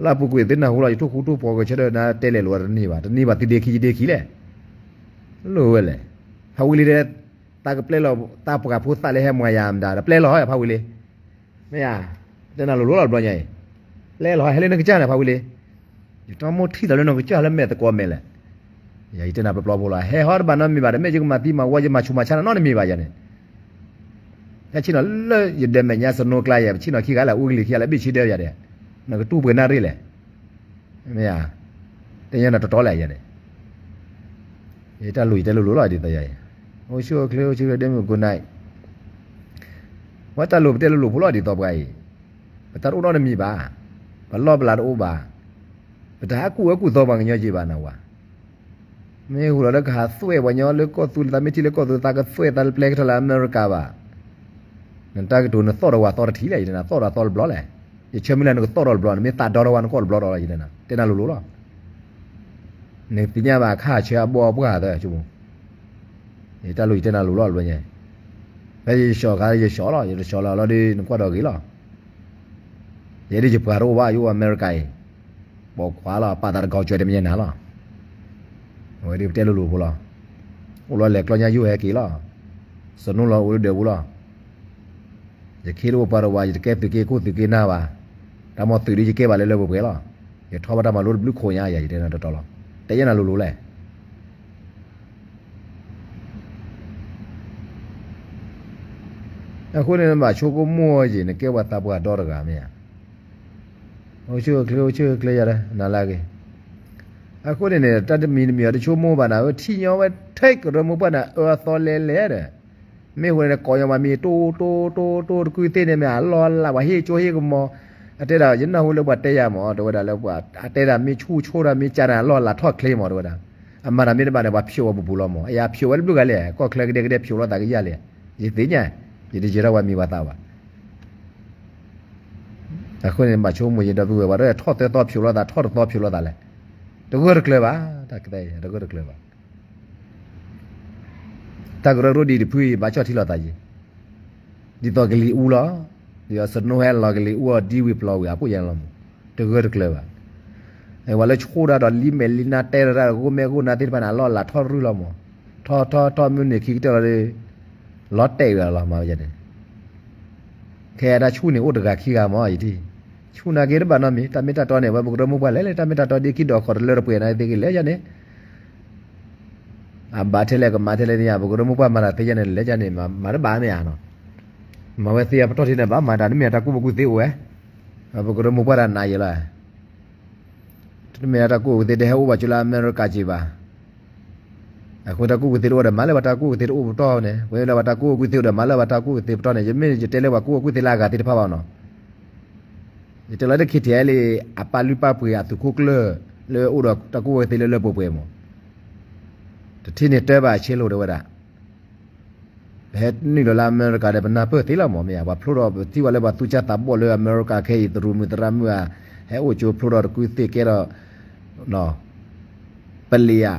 လၢအပူၤကွံာ်သုနၢ်ဟူလီၤ, ယထိၣ်ဃူထိၣ်ဖိးကဆၢထၢၣ်နတဲလဲၤလိာ်တန့ၢ်ဘၣ်, တန့ၢ်ဘၣ်သုဒ့ခံယဒ့ခံလဲၣ်, လိၣ်ဝဲလဲၣ်. ဖးဝံၤလ့ဒီး တၢ်ကပျဲလီၤ တၢ်ပှၤဖိသၣ်လၢဟဲမၤယၤမတၤဒီး ပျဲလီၤဟီ ဖးဝံၤလ့, မ့ၢ်ဧါ, တဲနၤလိၤလိၤလီၤတဘျီညါအံၤ, ပျဲလီၤဟဲလၢနကစၢ်န့ၣ် ဖးဝံၤလ့, ယတၢ်မိၣ်ထံၣ်သးလၢနကစၢ်လၢမဲာ်သကိးမဲာ်လဲၣ်. ယၤယတဲနၤပျီပျီဖိလီၤ, ဟဲဟီတဘၣ်နီတမံၤဘၣ်, တမ့ၢ်ယကမၤသံမၤဝီ ယမၤဆူးမၤဆါနၤနီတမံၤဘၣ်ယၤန့ၣ် ဟဲဆ့ၣ်နီၤလၢယဒဲမဲာ်ညါစနိကျါယဲ, ပဆ့ၣ်နီၤခံဂၤလၢအဘ့ၣ်ဆ့ဒၢယၤဒီး, နကတူၢ်ပှဲၤနၢ်ရ့ၣ်လဲၣ်, မ့ၢ်ဧါ, တညါနတတီလဲၣ်ယၤန့ၣ်, ယတၢ်လိၤယတဲလိၤလိၤလီၤဒ်သိးယၤအံၤ, အိၣ်ဆူၣ်အိၣ်ချ့ အိၣ်ဆူၣ်အိၣ်ချ့ ဒဲမုၢ်ကိးနၢ်အံၤ, ဝဲတၢ်လိၤပတဲလိၤလိၤဖိလီၤဒ်သိးပှၤအံၤ, ပတၢ်တအိၣ်နီတမံၤဘၣ်, ပလီၢ်ပလၤတအိၣ်ဘၣ်, ပတဟးကူၣ်ဝဲကူၣ်သီပှၤကညီက့ဘၣ်နဝၤ မ့ၢ်ဟူလီၤလၢကဟးသွဲၣ်ပှၤကညီလၢကီၢ်သူလ့ၤ သးမ့ၢ်ထံၣ်လၢကီၢ်သူလ့ၤ သးကသွဲၣ်သးပျဲကထီၣ်လၢအမဲရကၤဘၣ်. နတၢ်ကတိၤနသီၣ်ဒီးဝၤသီတထံၣ်လဲၣ်, ယတဲနၤသီၣ်ဒီးသီတဘျီလဲၣ်. ယဆၢမုၢ်လၢ်နကသီၣ်ဒီးတဘျီ, နမ့ၢ်သးဒီထီၣ်ဝဲနကီၢ်တဘျီဒီးလီၤ, ယတဲနၤ, တဲနၤလိၤလိၤလီၤ. နသ့ၣ်ညါဘၣ်အခါဆၢအဘီအပှၢ်သၢဆိကမိၣ်, ယတၢ်လိၤယတဲနၤလိၤလီၤတဘျီညါ, ဖဲယဆှီခါယဆှီလီၤ, ယတဆှီလီၤလီၤဒီး နကွၢ်ဒီးဂ့ၤလီၤ. ယဲဒၣ်ယပှၤတအိၣ်ဘၣ်, ယအိၣ်အမဲရကၤအံၤ, ပိာ်ခွါလီၤ, ပာ်သးတဂီၤကွဲတမ့ၢ်ညါနၤလီၤ. အဝဲဒၣ်ပတဲလိၤလိၤဖိလီၤ. အိၣ်လီၤလဲၤကျီညါယိၣ်ဟဲက့ၤလီၤ. စနိလီၤအိၣ်လၢဒၢးပူၤလီၤ. ယခ့တအိၣ်ပှၤတဝၤ, ယတကဲသုးက့ခိၣ်သုးက့နၢ်ဘၣ်. တၢ်မီၤသုးဒ်ယကဲဘၣ်လၢလၢပှဲၤပှဲၤလီၤ. ယထီၣ်ဘၣ်တၢ်မၤလိတဘျုးခိၣ်ညါယၤ, ယတဲနၤတီတီလီၤ. တဲယဲနၤလိၤလိၤလဲၣ်. အဃိန့ၣ် နဘၣ်ဆိကမိၣ်ယံၤ, နကဲပှၤသးပှၢ်ဒီတဂၤမ့ၢ်ဧါ. အိၣ်ဆူၣ်အိၣ်ချ့ အိၣ်ဆူၣ်အိၣ်ချ့ယၤဒီး နၤလၢအဂ့ၤ. အဃိန့ၣ်န့ၣ် တၢ်တမံၤတမံၤအံၤ တဆိကမိၣ်ဘၣ်နၤ, ထံၣ်ညီဝဲထဲကရၢမိၢ်ပှၢ်န့ၣ် အၢအသီလဲၤလဲၤဒီး, မ့ၢ်ဃိန့ၣ် ကိးညီမးမံၤ တိတိတိတိ တကုၢ်သ့ၣ်န့ၣ်မ့ၢ်အလီၢ်လၢ် ပှၤဟ့ၣ်ကၠိဟ့ၣ်ကမီၤ, အတဲဒၣ် ယနၢ်ဟူလၢပှၤတဲယၤမး တဲဝဲဒၣ်လၢပှၤ အတဲဒၣ်မ့ၢ်ဆူၣ်ဆိတၢ်မ့ၢ်ကၢ်န့ၣ် အလီၢ်လၢ်ထီၣ်ချ့မး တဲဝဲဒၣ်, အမၤတၢ်မ့ၢ်တဘၣ်န့ၣ် ပှၤဖျိးဝဲပူၤပူၤလီၤမး, အယၤဖျိးဝဲတဘျုးဂၤလဲၣ်, ကီၢ်ချၢကဒဲကဒဲဖျိးလိာ်သးကယၢ်လဲၣ်, ယသ့ၣ်ညါ, ယတယဲၤထီၣ်ပှၤမံၤပှၤသးဘၣ်. အဃိန့ၣ် ဘၣ်ဆိကမိၣ်ယံၤဒီပုၢ်ဝဲၢ် ပှၤတထီၣ်သၢသီဖျိးလိာ်သး ထီၣ်တသီဖျိးလိာ်သးလဲၣ်, တဂၢၢ်တကျၢၤဘၣ်, တၢ်ကတဲယၤ တဂၢၢ်တကျၢၤဘၣ်. တၢ်ကရၢကရိဒ်တဖုအံၤ ဘၣ်ဆီၣ်ထံလိာ်သးယံၤ, ဒ်သိးကလံၤအူလီၤ, ဒ်သိး snow ဟဲလီၤ ကလံၤအူအီၤဒံဝံၤပျီဝံၤ အပူၤယဲလီၤမး, တဂၢၢ်တကျၢၤဘၣ်. ပှၤလၢဆိၣ်တၢ်ဒီးလံမဲာ်လံနါတဲတၢ် ဂိၢ်မဲာ်ဂိၢ်နါသ့ၣ်တဖၣ်န့ၣ် အလီၢ်လၢ်ထီၣ်ရုၢ်လီၤမး, ထီၣ်ထီၣ်ထီၣ်မုၢ်နံၤခံကတၢၢ်လီၤဒီး လီၤတဲာ်ဝဲလီၤမးဝဲန့ၣ် ခဲအံၤတၢ်ဆူၣ်န့ၣ် အိၣ်တဂၤခံဂၤမး ယထံၣ်, ဆူၣ်နာ်က့တဘၣ်နီတမံၤ, တၢ်မ့ၢ်တၢ်တီန့ၣ် ဝဲပကရၢမိၢ်ပှၢ်လဲၤလဲၤ တၢ်မ့ၢ်တၢ်တီဒ့ခံဒီးဃီၤတလၢတပှဲၤနာ်သ့က့ၤလဲၤယါန့ၣ်, အဘၣ်ထဲလဲၣ်ကမၤထဲလဲၣ်န့ၣ် ပကရၢမိၢ်ပှၢ်မၤတၢ်သ့ယါန့ၣ် လဲၤယါန့ၣ် မၤတဘၣ်မ့ၢ်ဧါနီၤ, မၤဝဲသ့အပတီၢ်ထံန့ၣ် ဘၣ်မၤတၢ် တမ့ၢ်တၢ်ကူၣ်ဘၣ်ကူၣ်သ့အိၣ်ဝဲ, ပကရၢမိၢ်ပှၢ်တၢ်နာ်ယဲလီၤ တမ့ၢ်လၢတၢ်ကူၣ်ဘၣ်ကူၣ်သ့တဟဲအိၣ်ဘၣ်ကၠိလၢအမဲရကၤက့ၤဘၣ်. အဃိတၢ်ကူၣ်ဘၣ်ကူၣ်သ့တအိၣ်ဒီး မၤလၢပှၤတၢ်ကူၣ်ဘၣ်ကူၣ်သ့တအိၣ်ပတီၢ်န့ၣ်, ဝဲလၢပှၤတၢ်ကူၣ်ဘၣ်ကူၣ်သ့အိၣ်ဒီး မၤလၢပှၤတၢ်ကူၣ်ဘၣ်ကူၣ်သ့ပတီၢ်န့ၣ်, ယမ့ၢ်ယတဲလၢပှၤကူၣ်ဘၣ်ကူၣ်သ့လၢအဂၤသ့ၣ်တဖၣ်ဘၣ်နီၤ, ယတဲလၢတခ့ထံးလံ အပာ်လုၢ်ပာ်ပှ့ၤအသုးခိၣ်ကျၢၢ် လၢအိၣ်ဒီးတၢ်ကူၣ်ဘၣ်ကူၣ်သ့လၢလၢပှဲၤပှဲၤမး, တထံၣ်န့ၢ်တၢ်ဘၣ်အဆ့လိာ်တဲဝဲဒၣ် ပဟဲနုာ်လီၤလၢအမဲရကၤဒီး ပနၢ်ပၢၢ်သ့လီၤမး မ့ၢ်ဧါ, ပှၤဖျိထီၣ် ပထံၣ်ဝဲလၢပှၤသူၣ်စၢ်သးဘီၣ်လၢအမဲရကၤခဲအံၤ သရူးမုၢ်သရၣ်မုၣ်ဧါ, ဟဲအိၣ်ကၠိဖျိထီၣ်တကူၣ်သ့ ကဲထီၣ် ပလံၤဧါ,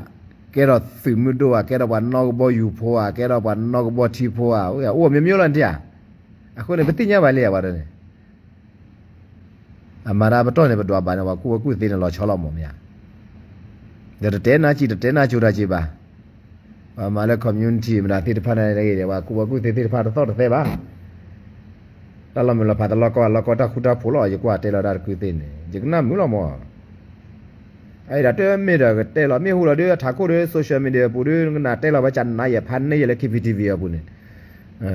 ကဲထီၣ်သုးမုၢ်ဒိၣ်ဧါ, ကဲထီၣ်ပှၤနီၣ်ကဘီယူၤဖိဧါ, ကဲထီၣ်ပှၤနီၣ်ကဘီထံဖိဧါ, အိၣ်မ့ၢ်မ့ၢ်လီၤနထံၣ်ဧါ, အဃိန့ၣ် ပသ့ၣ်ညါဘၣ်လံဧါ ပှၤတန့ၣ် အမၤတၢ်ပတီၢ်န့ၣ် ပဒွးဘၣ်န့ၣ် ပှၤကူၣ်ဘၣ်ကူၣ်သ့န့ၣ် လီၤဆီလီၤမး မ့ၢ်ဧါ, ဒီးတတဲနါစံး တတဲနါစိၤတၢ်စံးဘၣ်, ပှၤမၤလၢ community မတၤသ့ၣ်တဖၣ်န့ၣ်တဂ့ၤဒီး ပှၤကူၣ်ဘၣ်ကူၣ်သ့သ့ၣ်တဖၣ်တသီၣ်တသဲဘၣ်, တၢ်လီၤမုၢ်လီၤဖးတလီၢ်ကီ လီၢ်ကီတၢ်ဃူတၢ်ဖိးလီၤ ယကွၢ်တဲလီၤတၢ်တကူၣ်သ့န့ၣ် ယကနၣ်မုာ်လီၤမး အအံၤဒီးတမ့ၢ်ဒီးကတဲလီၤ မ့ၢ်ဟူလီၤဒီး အထးခိၣ်ဒီး social media ပူၤဒီး နကနၣ်တဲလီၤဝဲကနၣ်ယဲၢ်ဖးန့ၢ်ယဲၢ်လၢ K P T V အပူၤန့ၣ်,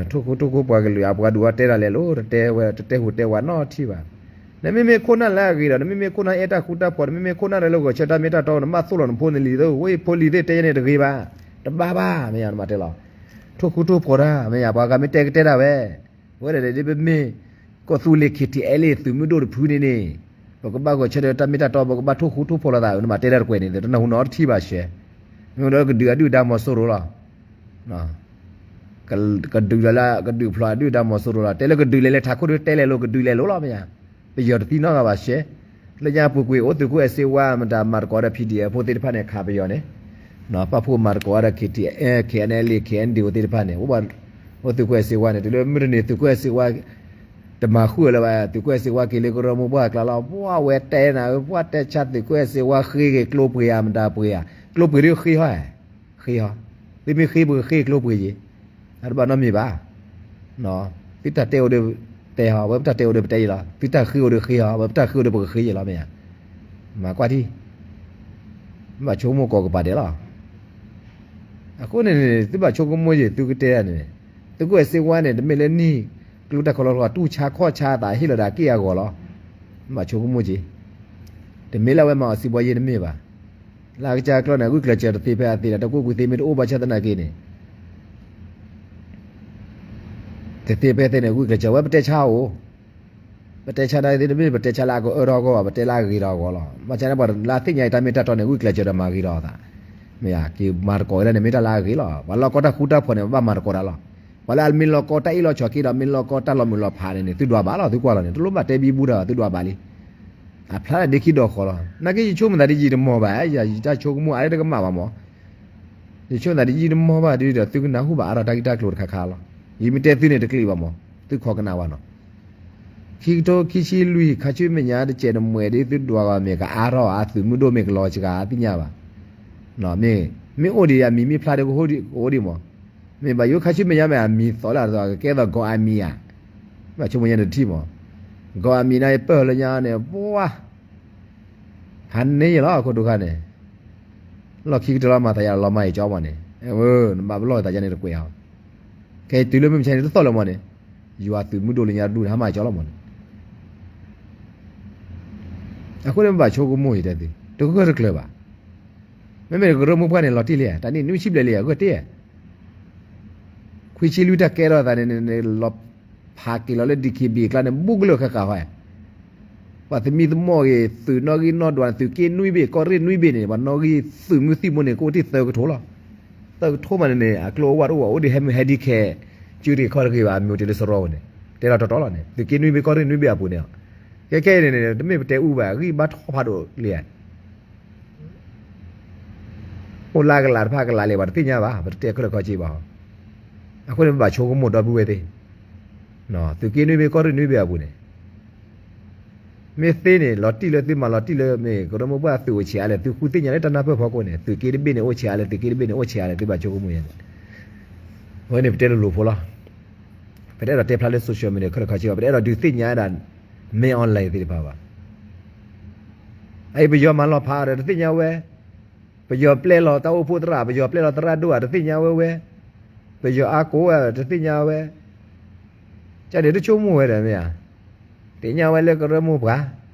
ထိၣ်ခိထိၣ်ခိပှၤကလုာ်အပှၤဒုးအီၤတဲတၢ်လဲၤလိၤ တတဲဝဲ တတဲဟူးတဲဝးနီတထံၣ်ဘၣ်, နမ့မ့ၢ်ခိၣ်နၢ်လၢအဂ့ၤဒီး နမ့မ့ၢ်ခိၣ်နၢ်အဲၣ်တၢ်ဃူတၢ်ဖိး နမ့မ့ၢ်ခိၣ်နၢ်လၢလၢဂီၤဆၢတၢ်မ့ၢ်တၢ်တီ နဘၣ်သိၣ်လီၤနဖိနလံၤသ့ၣ် ဝဲဖိလံၤသ့ၣ်တဲယဲန့ၣ်တဂ့ၤဘၣ်, တဘၣ်ဘၣ် မ့ၢ်ယၤနမၤတဲလီၤ, ထိၣ်ဃူထိၣ်ဖိးတၢ် မ့ၢ်ယၤ ပှၤဂၤမ့ၢ်တဲကတဲတၢ်ဝဲ, ဝဲဒၣ်ဒ်ပမ့ၢ် ကီၢ်သူလ့ၤ KTLA သုးမုၢ်ဒိၣ်တဖုန့ၣ်န့ၣ်, ပကဘၣ်ဂီၤဆၢဒီးတၢ်မ့ၢ်တၢ်တီ ပကဘၣ်ထိၣ်ဃူထိၣ်ဖိးလိာ်သး နမၤတဲတၢ်တကွဲးန့ၣ် တနၢ်ဟူနီတထံၣ်ဘၣ်ရှဲ, မ့ၢ်ဒီးကဒုးအဒုၣ်ဒါမီၤစိရိၤလီၤ ကဒုးလၢ ကဒုးဖျိးအဒုၣ်ဒါမီၤစိရိၤလီၤ, တဲလၢကဒုးလဲၤလဲၤထးခိၣ်ဒုးတဲလဲၤလိာ်ကဒုးလဲၤလိာ်လီၤ မ့ၢ်ယၤ, ပယီၤတသံနီတဂၤဘၣ်ရှဲ, လၢညါပူၤကွံာ်အိၣ်သုးခိၣ်အဲၣ်စ့ဝါ မတၤမၤသကိးဒီး PDF ဖိသ့ၣ်တဖၣ်န့ၣ် ခးပယီၤန့ၣ်, ပာ်ဖှိၣ်မၤသကိးဒီး KTLA KNLA KNDO သ့ၣ်တဖၣ်န့ၣ် အိၣ်သုးခိၣ်အဲၣ်စ့ဝါန့ၣ် တုၤလၢမုၢ်တနံၤသုးခိၣ်အဲၣ်စ့ဝါ တမၤဃုာ်လၢၤဘၣ် သုးခိၣ်အဲၣ်စ့ဝါက့ၤလၢကရၢမိၢ်ပှၢ်အကျါလီၤ, ပှၢ်ဝဲတဲနၤ ပှၢ်တဲဆါသုးခိၣ်အဲၣ်စ့ဝါဃ့ဂ့ၤကျိပှ့ၤဧါ မတၤပှ့ၤဧါ, ကျိပှ့ၤဒ်ဃ့ဟီ, ဃ့ဟီ, သုမ့ၢ်ဃ့ပကဃ့ကျိပှ့ၤယံၤ, အတဘၣ်နီတမံၤဘၣ်, သုတၢ်တဲအိၣ်ဒီးတဲဟီ, ဝဲပတၢ်တဲအိၣ်ဒီးပတဲယံၤလီၤ, သုတၢ်ဃ့အိၣ်ဒီးဃ့ဟီ, ဝဲပတၢ်ဃ့အိၣ်ဒီးပကဃ့ယံၤလီၤ မ့ၢ်ဧါ, မၤကွၢ်ထံၣ်, ဘၣ်ဆိကမိၣ်ကိးကပၤဒဲးလီၤ. အဃိန့ၣ်န့ၣ် သုဘၣ်ဆိကမိၣ်ယံၤ သုကတဲန့ၣ်, သုးခိၣ်အဲၣ်စ့ဝါန့ၣ် တမ့ၢ်လၢနံၣ် ကျိတၢ်ခီလီၤထီၣ် တူၢ်ဆါခီၣ်ဆါအသးဟ့ၣ်လီၤဒၣ်က့ၢ်အဂီၤလီၤ, ဘၣ်ဆိကမိၣ်က့ၤ, တမ့ၢ်လၢအဝဲမၤအီၤစံးဘီယ့ၢ်တမ့ၢ်ဘၣ်, လၢအကစၢ်ကျီၢ်န့ၣ် ဂုာ်ကျဲးစၢးတသ့ဖဲအသ့ဒီး တၢ်ကူၣ်ကွံာ်သ့မ့ၢ်တအိၣ်ဘၣ်ဆၣ်သနာ်က့န့ၣ် တသ့ဖဲသ့န့ၣ် ဂုာ်ကျဲးစၢးဝဲပတဲဆါအိၣ်, ပတဲဆါဒၣ်သ့ၣ်တမ့ၢ် ပတဲဆါလၢအကအၢထီၣ်အဂီၢ်ဘၣ် ပတဲလၢအဂ့ၤထီၣ်အဂီၢ်လီၤ. ဘၣ်ဆၣ်န့ၣ် ပှၤလၢအသ့ၣ်ညါအံၤတၢ်မ့ၢ်တၢ်တီန့ၣ် ဂုာ်ကျဲးစၢးဒီးမၤဂ့ၤထီၣ်အသး, မ့ၢ်ဧါ, က့ၤမၤသကိးဝဲဒၣ်န့ၣ် မ့ၢ်တၢ်လၢအဂ့ၤလီၤ. ပှၤလီၢ်ကီတၢ်ဃူတၢ်ဖိးန့ၣ် ပဘၣ်မၤသကိးတၢ်လီၤ. ပှၤလၢအမ့ၢ်လီၢ်ကီတၢ်အ့ၣ်လိာ်ဆိးက့ဒီး မ့ၢ်လီၢ်ကီတၢ်လီၤမုၢ်လီၤဖးန့ၣ်န့ၣ် သုဒွးဘၣ်လီၤ သုကွၢ်လီၤန့ၣ် တလိၣ်ဘၣ်တဲဘံဘူတၢ်ဘၣ် သုဒွးဘၣ်လံ. အဖျါဒၣ်ဒ့ခံဒီးဃီလီၤ. နာ်က့ယဆိကမိၣ်သးဒ်ယံာ်တမီၢ်ဘၣ်, ယတၢ်ဆိကမိၣ်အါတကမၣ်ဘၣ်မး ယဆိကမိၣ်သးဒ်ယံာ်တမီၢ်ဘၣ်ဒီး သုကနၢ်ဟူဘၣ်အါထီၣ်တၢ်ဂ့ၢ်တၢ်ကျိၤတခါခါလီၤ. ယမ့ၢ်တဲသုန့ၣ်တကျံးဘၣ်မး, သုခိးကနၣ်ဝဲနီၤ. ခံကထိ ခံဆံလွံၢ် ခါဆူမဲာ်ညါတစဲးတမှဲးဒ်သုဒွးဂီၤမ့ၢ်ကအါထီၣ်အသုးမုၢ်ဒိၣ်မ့ၢ်ကလီၤစှၤအသ့ၣ်ညါဘၣ်. မ့ၢ်အိၣ်ဒံးအမံၤမ့ၢ်ဖျါဒီးကအိၣ်ဒံးမး, မ့ၢ်ဘၣ်ယိၣ်ခါဆူမဲာ်ညါမ့ၢ်အမံၤသီလၢအကကဲသိး ကီၢ်အမံၤဧါ, ဘၣ်ဆိကမိၣ်ညါန့ၣ်တထံၣ်မး, ကီၢ်အမံၤန့ၣ်ယပၢၢ်လၢညါန့ၣ် ပှၤ ဟးန့ၢ်ယလီၤ ခိၣ်ဒိၣ်ခါန့ၣ်, လီၢ်ခံကတၢၢ်လီၤမၤသးယါလီၤမၤယကၠီမးန့ၣ်, နဘၣ်ပလီၢ်သးယါန့ၣ်တကွဲးအီၤ, ခဲအံၤတုၤလၢမုၢ်မဆါန့ၣ်တသီၣ်လၢၤမးန့ၣ်, ယွၤသုးမုၢ်ဒိၣ်လၢညါတဒူၣ်န့ၣ် ဟါမၢ်ယကၠီလီၤမးန့ၣ်, အဃိန့ၣ်ပဘၣ်ဆိကမိၣ်ယတဲသု, တဂၢၢ်တကျၢၤဘၣ်. မ့မ့ၢ်ကရၢမိၢ်ပှၢ်န့ၣ် လီၤတံၢ်လံဧါ, တၢ်နံၣ်နွံဆံဘျဲၣ်လံဧါ, ဂၢၢ်တ့ၢ်ဧါ. ခွံဆံလွံၢ်တၢ်ကဲထီၣ်သးန့ၣ် လီၤဖးက့ၤလီၤလၢ DKBA အကျါန့ၣ် ဘူးကလၢာ်ဃၣ်ဃၣ်ဝဲ, ပှၤသမံသမိးဂ့ၤ သုးနီၣ်ဂံၢ်နီၣ်ဒွးန့ၣ် သုးက့နွံဘ့ၣ် ကီၢ်ရ့ၣ်နွံဘ့ၣ်န့ၣ် ပှၤနီၣ်ဂံၢ်သုးမုၢ်သံၣ်ဘိန့ၣ် ကအိၣ်တ့ၢ်သၢကထိလီၤ. သၢကထိမးန့ၣ်န့ၣ် အကျိၤအဝဲတအိၣ်ဘၣ် အိၣ်ဒံးဟဲမုၢ်ဟဲဒ်ခဲ ကၠူရံၣ်ခီၣ်တဂ့ၤဘၣ် အမံၤအိၣ်တ့ၢ်လၢစရီပူၤန့ၣ် တဲလီၤတီတီလီၤန့ၣ် သုးက့နွံဘ့ၣ် ကီၢ်ရ့ၣ်နွံဘ့ၣ်အပူၤန့ၣ်လီၤ. ကဲခဲအံၤန့ၣ်န့ၣ် တမ့ၢ်ပတဲအူဘၣ် အဂံၢ်ဘါထီၣ်ဖးဒိၣ်လံဧါ. အိၣ်လၢကလးတဖၣ်ကလးလံ ပှၤတသ့ၣ်ညါဘၣ် ပတတဲခဲလၢာ်ခဲဆ့ဘၣ်. အဃိန့ၣ် ပဘၣ်ဆိကမိၣ်ဒီပုၢ်ဝဲၢ်သ့ၣ်, သုးက့နွံဘ့ၣ် ကီၢ်ရ့ၣ်နွံဘ့ၣ်အပူၤန့ၣ် မ့ၢ်သ့န့ၣ် လီၤတံၢ်လၢသုမၤလီၤတံၢ်လၢမ့ၢ်ကရၢမိၢ်ပှၢ်သုးအိၣ်ဆံးအါလဲၣ် သုဃုသ့ၣ်ညါလၢတၢ်နၢ်ပၢၢ်ဖီခိၣ်န့ၣ် သုးက့တဘ့ၣ်န့ၣ်အိၣ်ဆံးအါလဲၣ် သုးက့တဘ့ၣ်န့ၣ်အိၣ်ဆံးအါလဲၣ် သုဘၣ်ဆိကမိၣ်ယါန့ၣ်. အဝဲန့ၣ်ပတဲလိၤလိၤဖိလီၤ. ပတအဲၣ်ဒိးတဲဖျါလၢ social media ခဲလၢာ်ခဲဆ့ဘၣ် ပတအဲၣ်ဒိးဒုးသ့ၣ်ညါဒၣ် မ့ၢ် online သ့ၣ်တဖၣ်ဘၣ်. အအံၤပယီၤမၤလီၤဖးဒီးတသ့ၣ်ညါဝဲ, ပယီၤပျဲလီၤတၢ်အိၣ်ဖှိၣ်သရၣ် ပယီၤပျဲလီၤသရၣ်ဒိၣ်ဧါ တသ့ၣ်ညါဝဲဝဲ, ပယီၤအါကိးဝဲတသ့ၣ်ညါဝဲ, ကန့ၣ်တဆိကမိၣ်ဝဲဒီးမ့ၢ်ဧါ. သ့ၣ်ညါဝဲလၢကရၢမိၢ်ပှၢ်,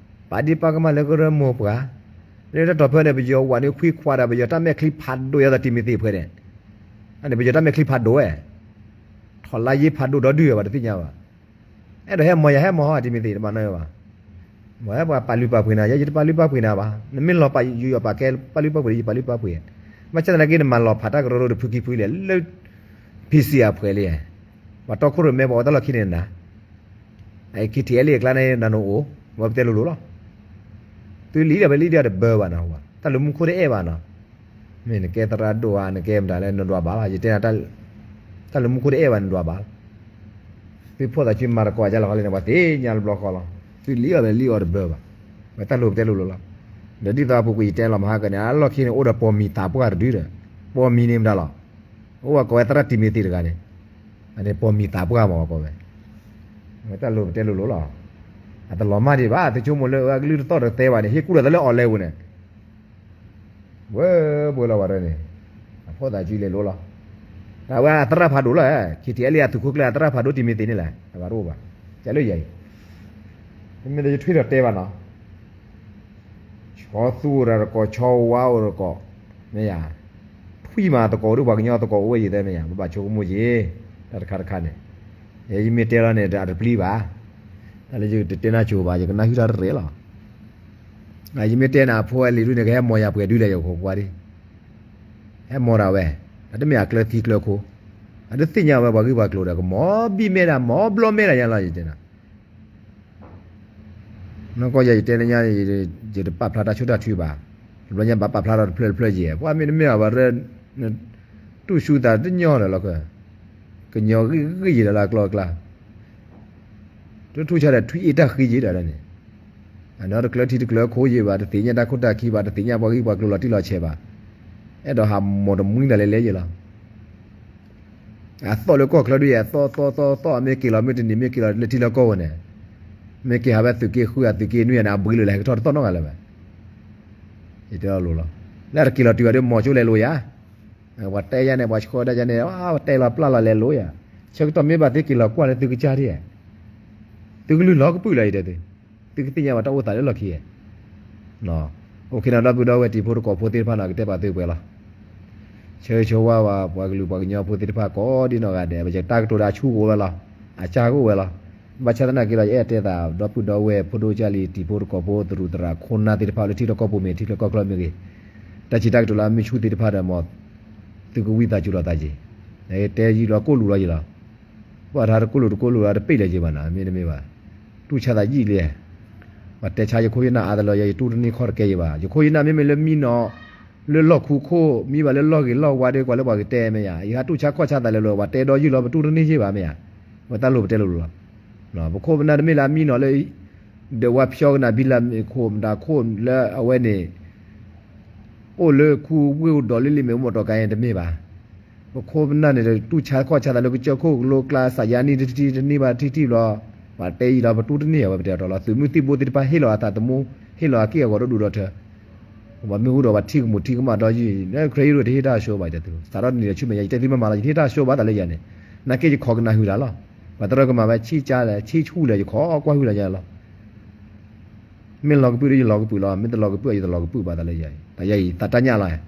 ပာ်ဒံးပာ်ကမၣ်လၢကရၢမိၢ်ပှၢ်, လၢတၢ်တီၢ်ဖဲန့ၣ် ပယီၤဝဲန့ၣ်ခွံခွါဒီး ပယီၤတၢ်မဲာ်ချံဖးဒိၣ်ယါသးတံၤမသ့ၣ်ဖဲန့ၣ်, အန့ၣ် ပယီၤတၢ်မဲာ်ချံဖးဒိၣ်ဝဲ, ထီၣ်လါယ့ဖးဒိၣ်ဒီဒုၣ်ဝဲဘၣ်တသ့ၣ်ညါဘၣ်. အဲၣ်ဒိးဟဲမၤယၤဟဲမၤဟီတံၤမသ့ၣ်တမၤနီၢ်ဘၣ်. မ့ၢ်ပှၤပာ်လုၢ်ပာ်ပှ့ၤနၤ ယဲယတပာ်လုၢ်ပာ်ပှ့ၤနၤဘၣ်. နမ့ၢ်လီၤပာ်ယူးယီၣ်ပာ်ကဲပာ်လုၢ်ပာ်ပှ့ၤဒီး ယပာ်လုၢ်ပာ်ပှ့ၤ, ဘၣ်ဆၣ်သနာ်က့ နမၤလီၤဖးတၢ်ကရၢကရိတဖုခံဖုလဲၣ် လၢ PC အဖှဲးလံ, ပှၤတီခိၣ်ရိၣ်မဲပှၤဝဲတၢ်လီၢ်ခံန့ၣ်နၤ, အ KTLA အကျါန့ၣ် နၤနအိၣ်, ဝဲပတဲလိၤလိၤလီၤ. သုလံၣ်ဒီးပလံၣ်ဒီးတဘၢဘၣ်နီၤ, တၢ်လၢမူခိၣ်တအဲၣ်ဘၣ်နီၤ. မ့ၢ်နကဲသရၣ်ဒိၣ်ဧါ နကဲမတၤလဲၣ် နဒွးဘၣ်လီၤ. ယတဲနၤ တၢ်လၢမူခိၣ်တအဲၣ်ဘၣ် နဒွးဘၣ်လီၤ. သုဖိသၣ်ဆံးမၤသကိးအါလီၤခီလဲၣ်န့ၣ် ပှၤသ့ၣ်ညါလၢဘျီဃီလီၤ. သုလံၣ်အီၤဒီးလံၣ်အီၤတဘၢဘၣ်. ဝဲတၢ်လိၤပတဲလိၤလိၤလီၤ. ဒီးဒ်သိးအပူၤကွံာ်ယတဲလီၤမဟါကန့ၣ် အလီၢ်ခံန့ၣ် အိၣ်ဒီးပိာ်မံၤသးပှၢ်တဒုဒီး, ပိာ်မံၤန့ၣ်မတၤလီၤ. အိၣ်ဝဲကိးဝဲသရၣ်တံၤမ့ၢ်သ့ၣ်တဂၤန့ၣ်, အန့ၣ်ပိာ်မံၤသးပှၢ်မးဝဲကိးဝဲ. ဝဲတၢ်လိၤပတဲလိၤလိၤလီၤ. အတလီၤမၢ်ဒံးဘၣ် သုဆိကမိၣ်လၢအကလုၢ်တသီၣ်တသဲဘၣ်န့ၣ် ဟ့ၣ်ကူၣ်ဒီးသးလၢ online ပူၤန့ၣ် ဝဲဘှဲလီၤဝဲရဲန့ၣ်, အဖိသၣ်စုလဲၤလိၤလီၤ. အဝဲအသရၣ်ဖးဒိၣ်လီၤ, KTLA အသုးခိၣ်ကျၢၢ်အသရၣ်ဖးဒိၣ်တံၤမ့ၢ်သ့ၣ်န့ၣ်လဲၣ်, အဂၤတအိၣ်ဘၣ်, ကလၢယၤအံၤ, မ့ၢ်ဒီးယထွံၣ်ဒီးတဲဘၣ်နီၤ, ဆီသူအိၣ်ဒီးတကိး, ဆီဝါအိၣ်ဒီးတကိး, မ့ၢ်ယၤ, ထွံၣ်မးသကိးဒုး ပှၤကညီသကိးအိၣ်ဝဲယံၤသၢမ့ၢ်ယၤ, ပဘၣ်ဆိကမိၣ်က့ၤ တၢ်တခါတခါန့ၣ်, ယမ့ၢ်တဲလီၤန့ၣ် အတပျံၤဘၣ်, တၢ်လၢယတတဲနၤကိၤဘၣ် ယကနၢ်ဟူတၢ်တရဲၣ်လီၤ. ယမ့ၢ်တဲနၤအဖိအလံၤဒုးန့ၣ် ကဟဲမီၤယၤပှဲၤဒုးလဲၣ် ယခိးကွၢ်ဒံး, ဟဲမီၤဒၣ်ဝဲ, အတမ့ၢ်အကျၢၤထံကျၢၤခိၣ်, အတသ့ၣ်ညါဝဲပှၤဂ့ၢ်ပှၤကျိၤဒီး ကမီၤဘံၣ်မဲဒၣ် မီၤဘျီမဲဒၣ်ယါလီၤ ယတဲနၤ နကီယၤယတဲနညါ, ယတပာ်ဖျါတၢ်ဆိၣ်တၢ်ထုဘၣ်, တဘျီညါဘၣ်ပာ်ဖျါထီၣ်တဖျၢၣ်တဖျၢၣ်ယဲၢ်, ပှၤမ့တမ့ၢ်ဘၣ်ဝဲ, တူၢ်ဆူသးတညီလၢၤလီၤ, ကညီဂံၢ်ဂံၢ်ယံၤဒီးလၢအကျီအကျါ, တထူၣ်ဆါဒီးထွံၣ်အ့ၣ်တၢ်ဃံယံၤဒီးန့ၣ်, အနီၢ်တကျၢၤထံတကျၢၤခိၣ်ယံၤဘၣ်, တသ့ၣ်ညါတၢ်ခိၣ်တၢ်ခံဘၣ်, တသ့ၣ်ညါပှၤဂံၢ်ပှၤကျိၤလီၤတံၢ်လီၤဆဲးဘၣ်, အဲၣ်ဒိးဟးမီၤတမှံတၢ်လဲၤလဲၤယံၤလီၤ. အသီၣ်လၢကီၢ်ချၢဒုးယဲၢ်, အသီၣ်သီၣ်သီၣ်သီၣ် အမ့ၢ်က့ၤလီၤမ့ၢ်တနံၤ မ့ၢ်က့ၤလီၤလၢထံလၢကီၢ်ဝဲန့ၣ်, မ့ၢ်က့ၤဟးဝဲသုးက့ဃု အသုးက့နွံန့ၣ် အဘှံးလၢလဲၤဟဲကထီၣ်တသီၣ်နီတဂၤလၢၤဘၣ်. ယတဲလီၤလိၤလီၤ, လၢတက့ၤလီၤတုၤအီၤဒီး မီၤကၠိလဲၤလိၤယၤ, ပှၤတဲယၤန့ၣ် ပှၤဆှၢဒၣ်ယၤန့ၣ် ပှၤတဲလီၤပျၢ်လီၤလဲၤလိၤယၤ, ဆၢကတီၢ်မ့ၢ်ဘၣ်သုက့ၤလီၤကွၢ်လၢသုကစၢ်ဒၣ်, သုကလုၢ်လီၤကပုာ်လီၤယတဲသု, သုကသ့ၣ်ညါဘၣ်တၢ်အိၣ်သးလၢလီၢ်ခံ, အိၣ်ခ့နီၤ ဒီပုၢ်ဒီဝဲၢ်တံၤဖိသကိးဖိသ့ၣ်တဖၣ်နီၤ ကတဲပာ်သုပှဲၤလီၤ. ဆၢဂ့ၤဆၢဝါဘၣ် ပှၤကလုာ်ပှၤကညီဖိသ့ၣ်တဖၣ်ကိးဒ်နီၢ်ဂၤဒဲး, ပတၢ်ကတိၤဒီးအဆူၣ်ကအိၣ်ဝဲလီၤ, အစၢ်ကအိၣ်ဝဲလီၤ. ဘၣ်ဆၣ်သနာ်က့ဒီး ယအဲၣ်တဲသး ဒီပုၢ်ဒီဝဲၢ်ဖိဒိကၢ်လံၤ တံၤဖိသကိးဖိသရူးသရၣ်ခိၣ်နၢ်သ့ၣ်တဖၣ်လၢထံလၢကီၢ်ပူၤမ့ၢ် ထံလၢကီၢ်ချၢမ့ၢ်ဂ့ၤ, တၢ်စံးတၢ်ကတိၤလၢအမ့ၢ်ဆူၣ်သ့ၣ်တဖၣ်ဒီး မ်သုကဝံသးစူၤလိာ်သးက့ၤ, တဲယံာ်လီၤကိၣ်လူၤလီၤယံာ်လီၤ. ပှၤထါတကိၣ်လူၤတကိၣ်လူၤလီၤ တပ့ၢ်လၢၤက့ၤဘၣ်နီၤ မ့တမ့ၢ်ဘၣ်, တူၢ်ဆါသးယံာ်လံ. ပှၤတဲဆါယခိၣ်ယနၢ်အါတလၢ ယဲယတူၢ်တန့ၢ်ခီၣ်တကဲယံၤဘၣ်. ယခိၣ်ယနၢ်မ့မ့ၢ်လၢမံနီၤ လၢလီၢ်ခူခိၣ် မံဘၣ်လၢလီၢ်ဂ့ၤလီၢ်ဝါဒီး ကွၢ်လၢပှၤကတဲမ့ၢ်ယၤ, ယဟးတူၢ်ဆါခီၣ်ဆါသးလၢလၢ ပှၤတဲဒီးယုၢ်လီၤ ပတူၢ်တန့ၢ်ယံၤဘၣ်မ့ၢ်ယၤ, ပတၢ်လိၣ်ပတဲလိၤလိၤလီၤ. ပခိၣ်ပနၢ်တမ့ၢ်လၢအမံနီၤလၢ ဒီးဝါဖျီကနၣ်ဘံလၢမ့ၢ်ခိၣ်မတၤခိၣ်လၢအဝဲန့ၣ် အိၣ်လၢခူဝ့ၢ်ဒီးလၢလံာ်မ့ၢ်အိၣ်မီၢ်တီၤကါအံၤတမ့ၢ်ဘၣ်. ပခိၣ်ပနၢ်န့ၣ် တူၢ်ဆါခီၣ်ဆါသးလၢကစၢၢ်ခိၣ်ကလိကျါ စးယါနံၣ်တထံၣ်တန့ၢ်ဘၣ်ထံၣ်ထံၣ်ဘျီ, ပှၤတဲယံာ်လီၤ ပတူၢ်တန့ၢ်အဝဲ ပတဲအီၤတီလီၤ. သုးမုၢ်သံၣ်ဘိသ့ၣ်တဖၣ်ဟ့ၣ်လီၤအသးသမူ ဟ့ၣ်လီၤအက့ၢ်အဂီၤဒိၣ်ဒိၣ်ဒီးထၢ ပှၤမ့ၢ်ဟူဒီးပှၤထံကမူးထံကမၣ်ဒီးယံၤ လၢခရံာ်ယိၣ်တဟ့ၣ်တၢ်အဆှိဘၣ်တဲသု, စးထီၣ်တနံၤဒီးဆူမဲာ်ညါ ယတဲသုမ့ၢ်မၤလီၤ ယတဟ့ၣ်တၢ်အဆှိဘၣ်သးလၢယၤန့ၣ်, နာ်က့ယခိးကနၣ်ဟုၣ်တၢ်လီၤ. ပှၤတရၢကမၤဝဲဆံၣ်ကါလဲၣ် ဆံၣ်ဆူၣ်လဲၣ် ယခိးကွၢ်ဟုၣ်လီၤယၤလီၤ. မ့ၢ်လီၤကပုာ်ဒီးယလီၤကပုာ်လီၤ, မ့ၢ်တလီၤကပုာ်ယတလီၤကပုာ်ဘၣ်သးလၢယၤ, တၢ်ယၤအံၤသးတၢ်ညၣ်လီၤ.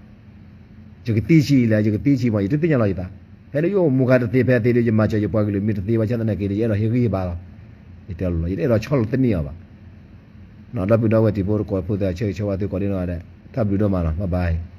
ယကသံဆံးအံၤလဲၣ် ယကသံဆံးမး ယတသ့ၣ်ညါလီၤယသး, ဖဲလၢယအိၣ်မူခါတသ့ဖဲသ့ဒီး ယမၤစၢၤယပှၤကလုာ်မ့ၢ်တသ့ဘၣ်ဆၣ်သနာ်က့ဒီး ယအဲၣ်ဒိးဟ့ၣ်ဂံၢ်ဟ့ၣ်ဘါလီၤ. ယတဲလီၤလီၤ ယတအဲၣ်ဒိးဆီၣ်လီၤတန့ၢ်အီၤဘၣ်. ဒီပုၢ်ဒီဝဲၢ်တံၤဖိသကိးဖိသ့ၣ် ဆၢဂ့ၤဆၢဝါသုကိးဒ်နီၢ်ဂၤဒဲး, တၢ်ဘျုးဒိၣ်မးလီၤ bye bye.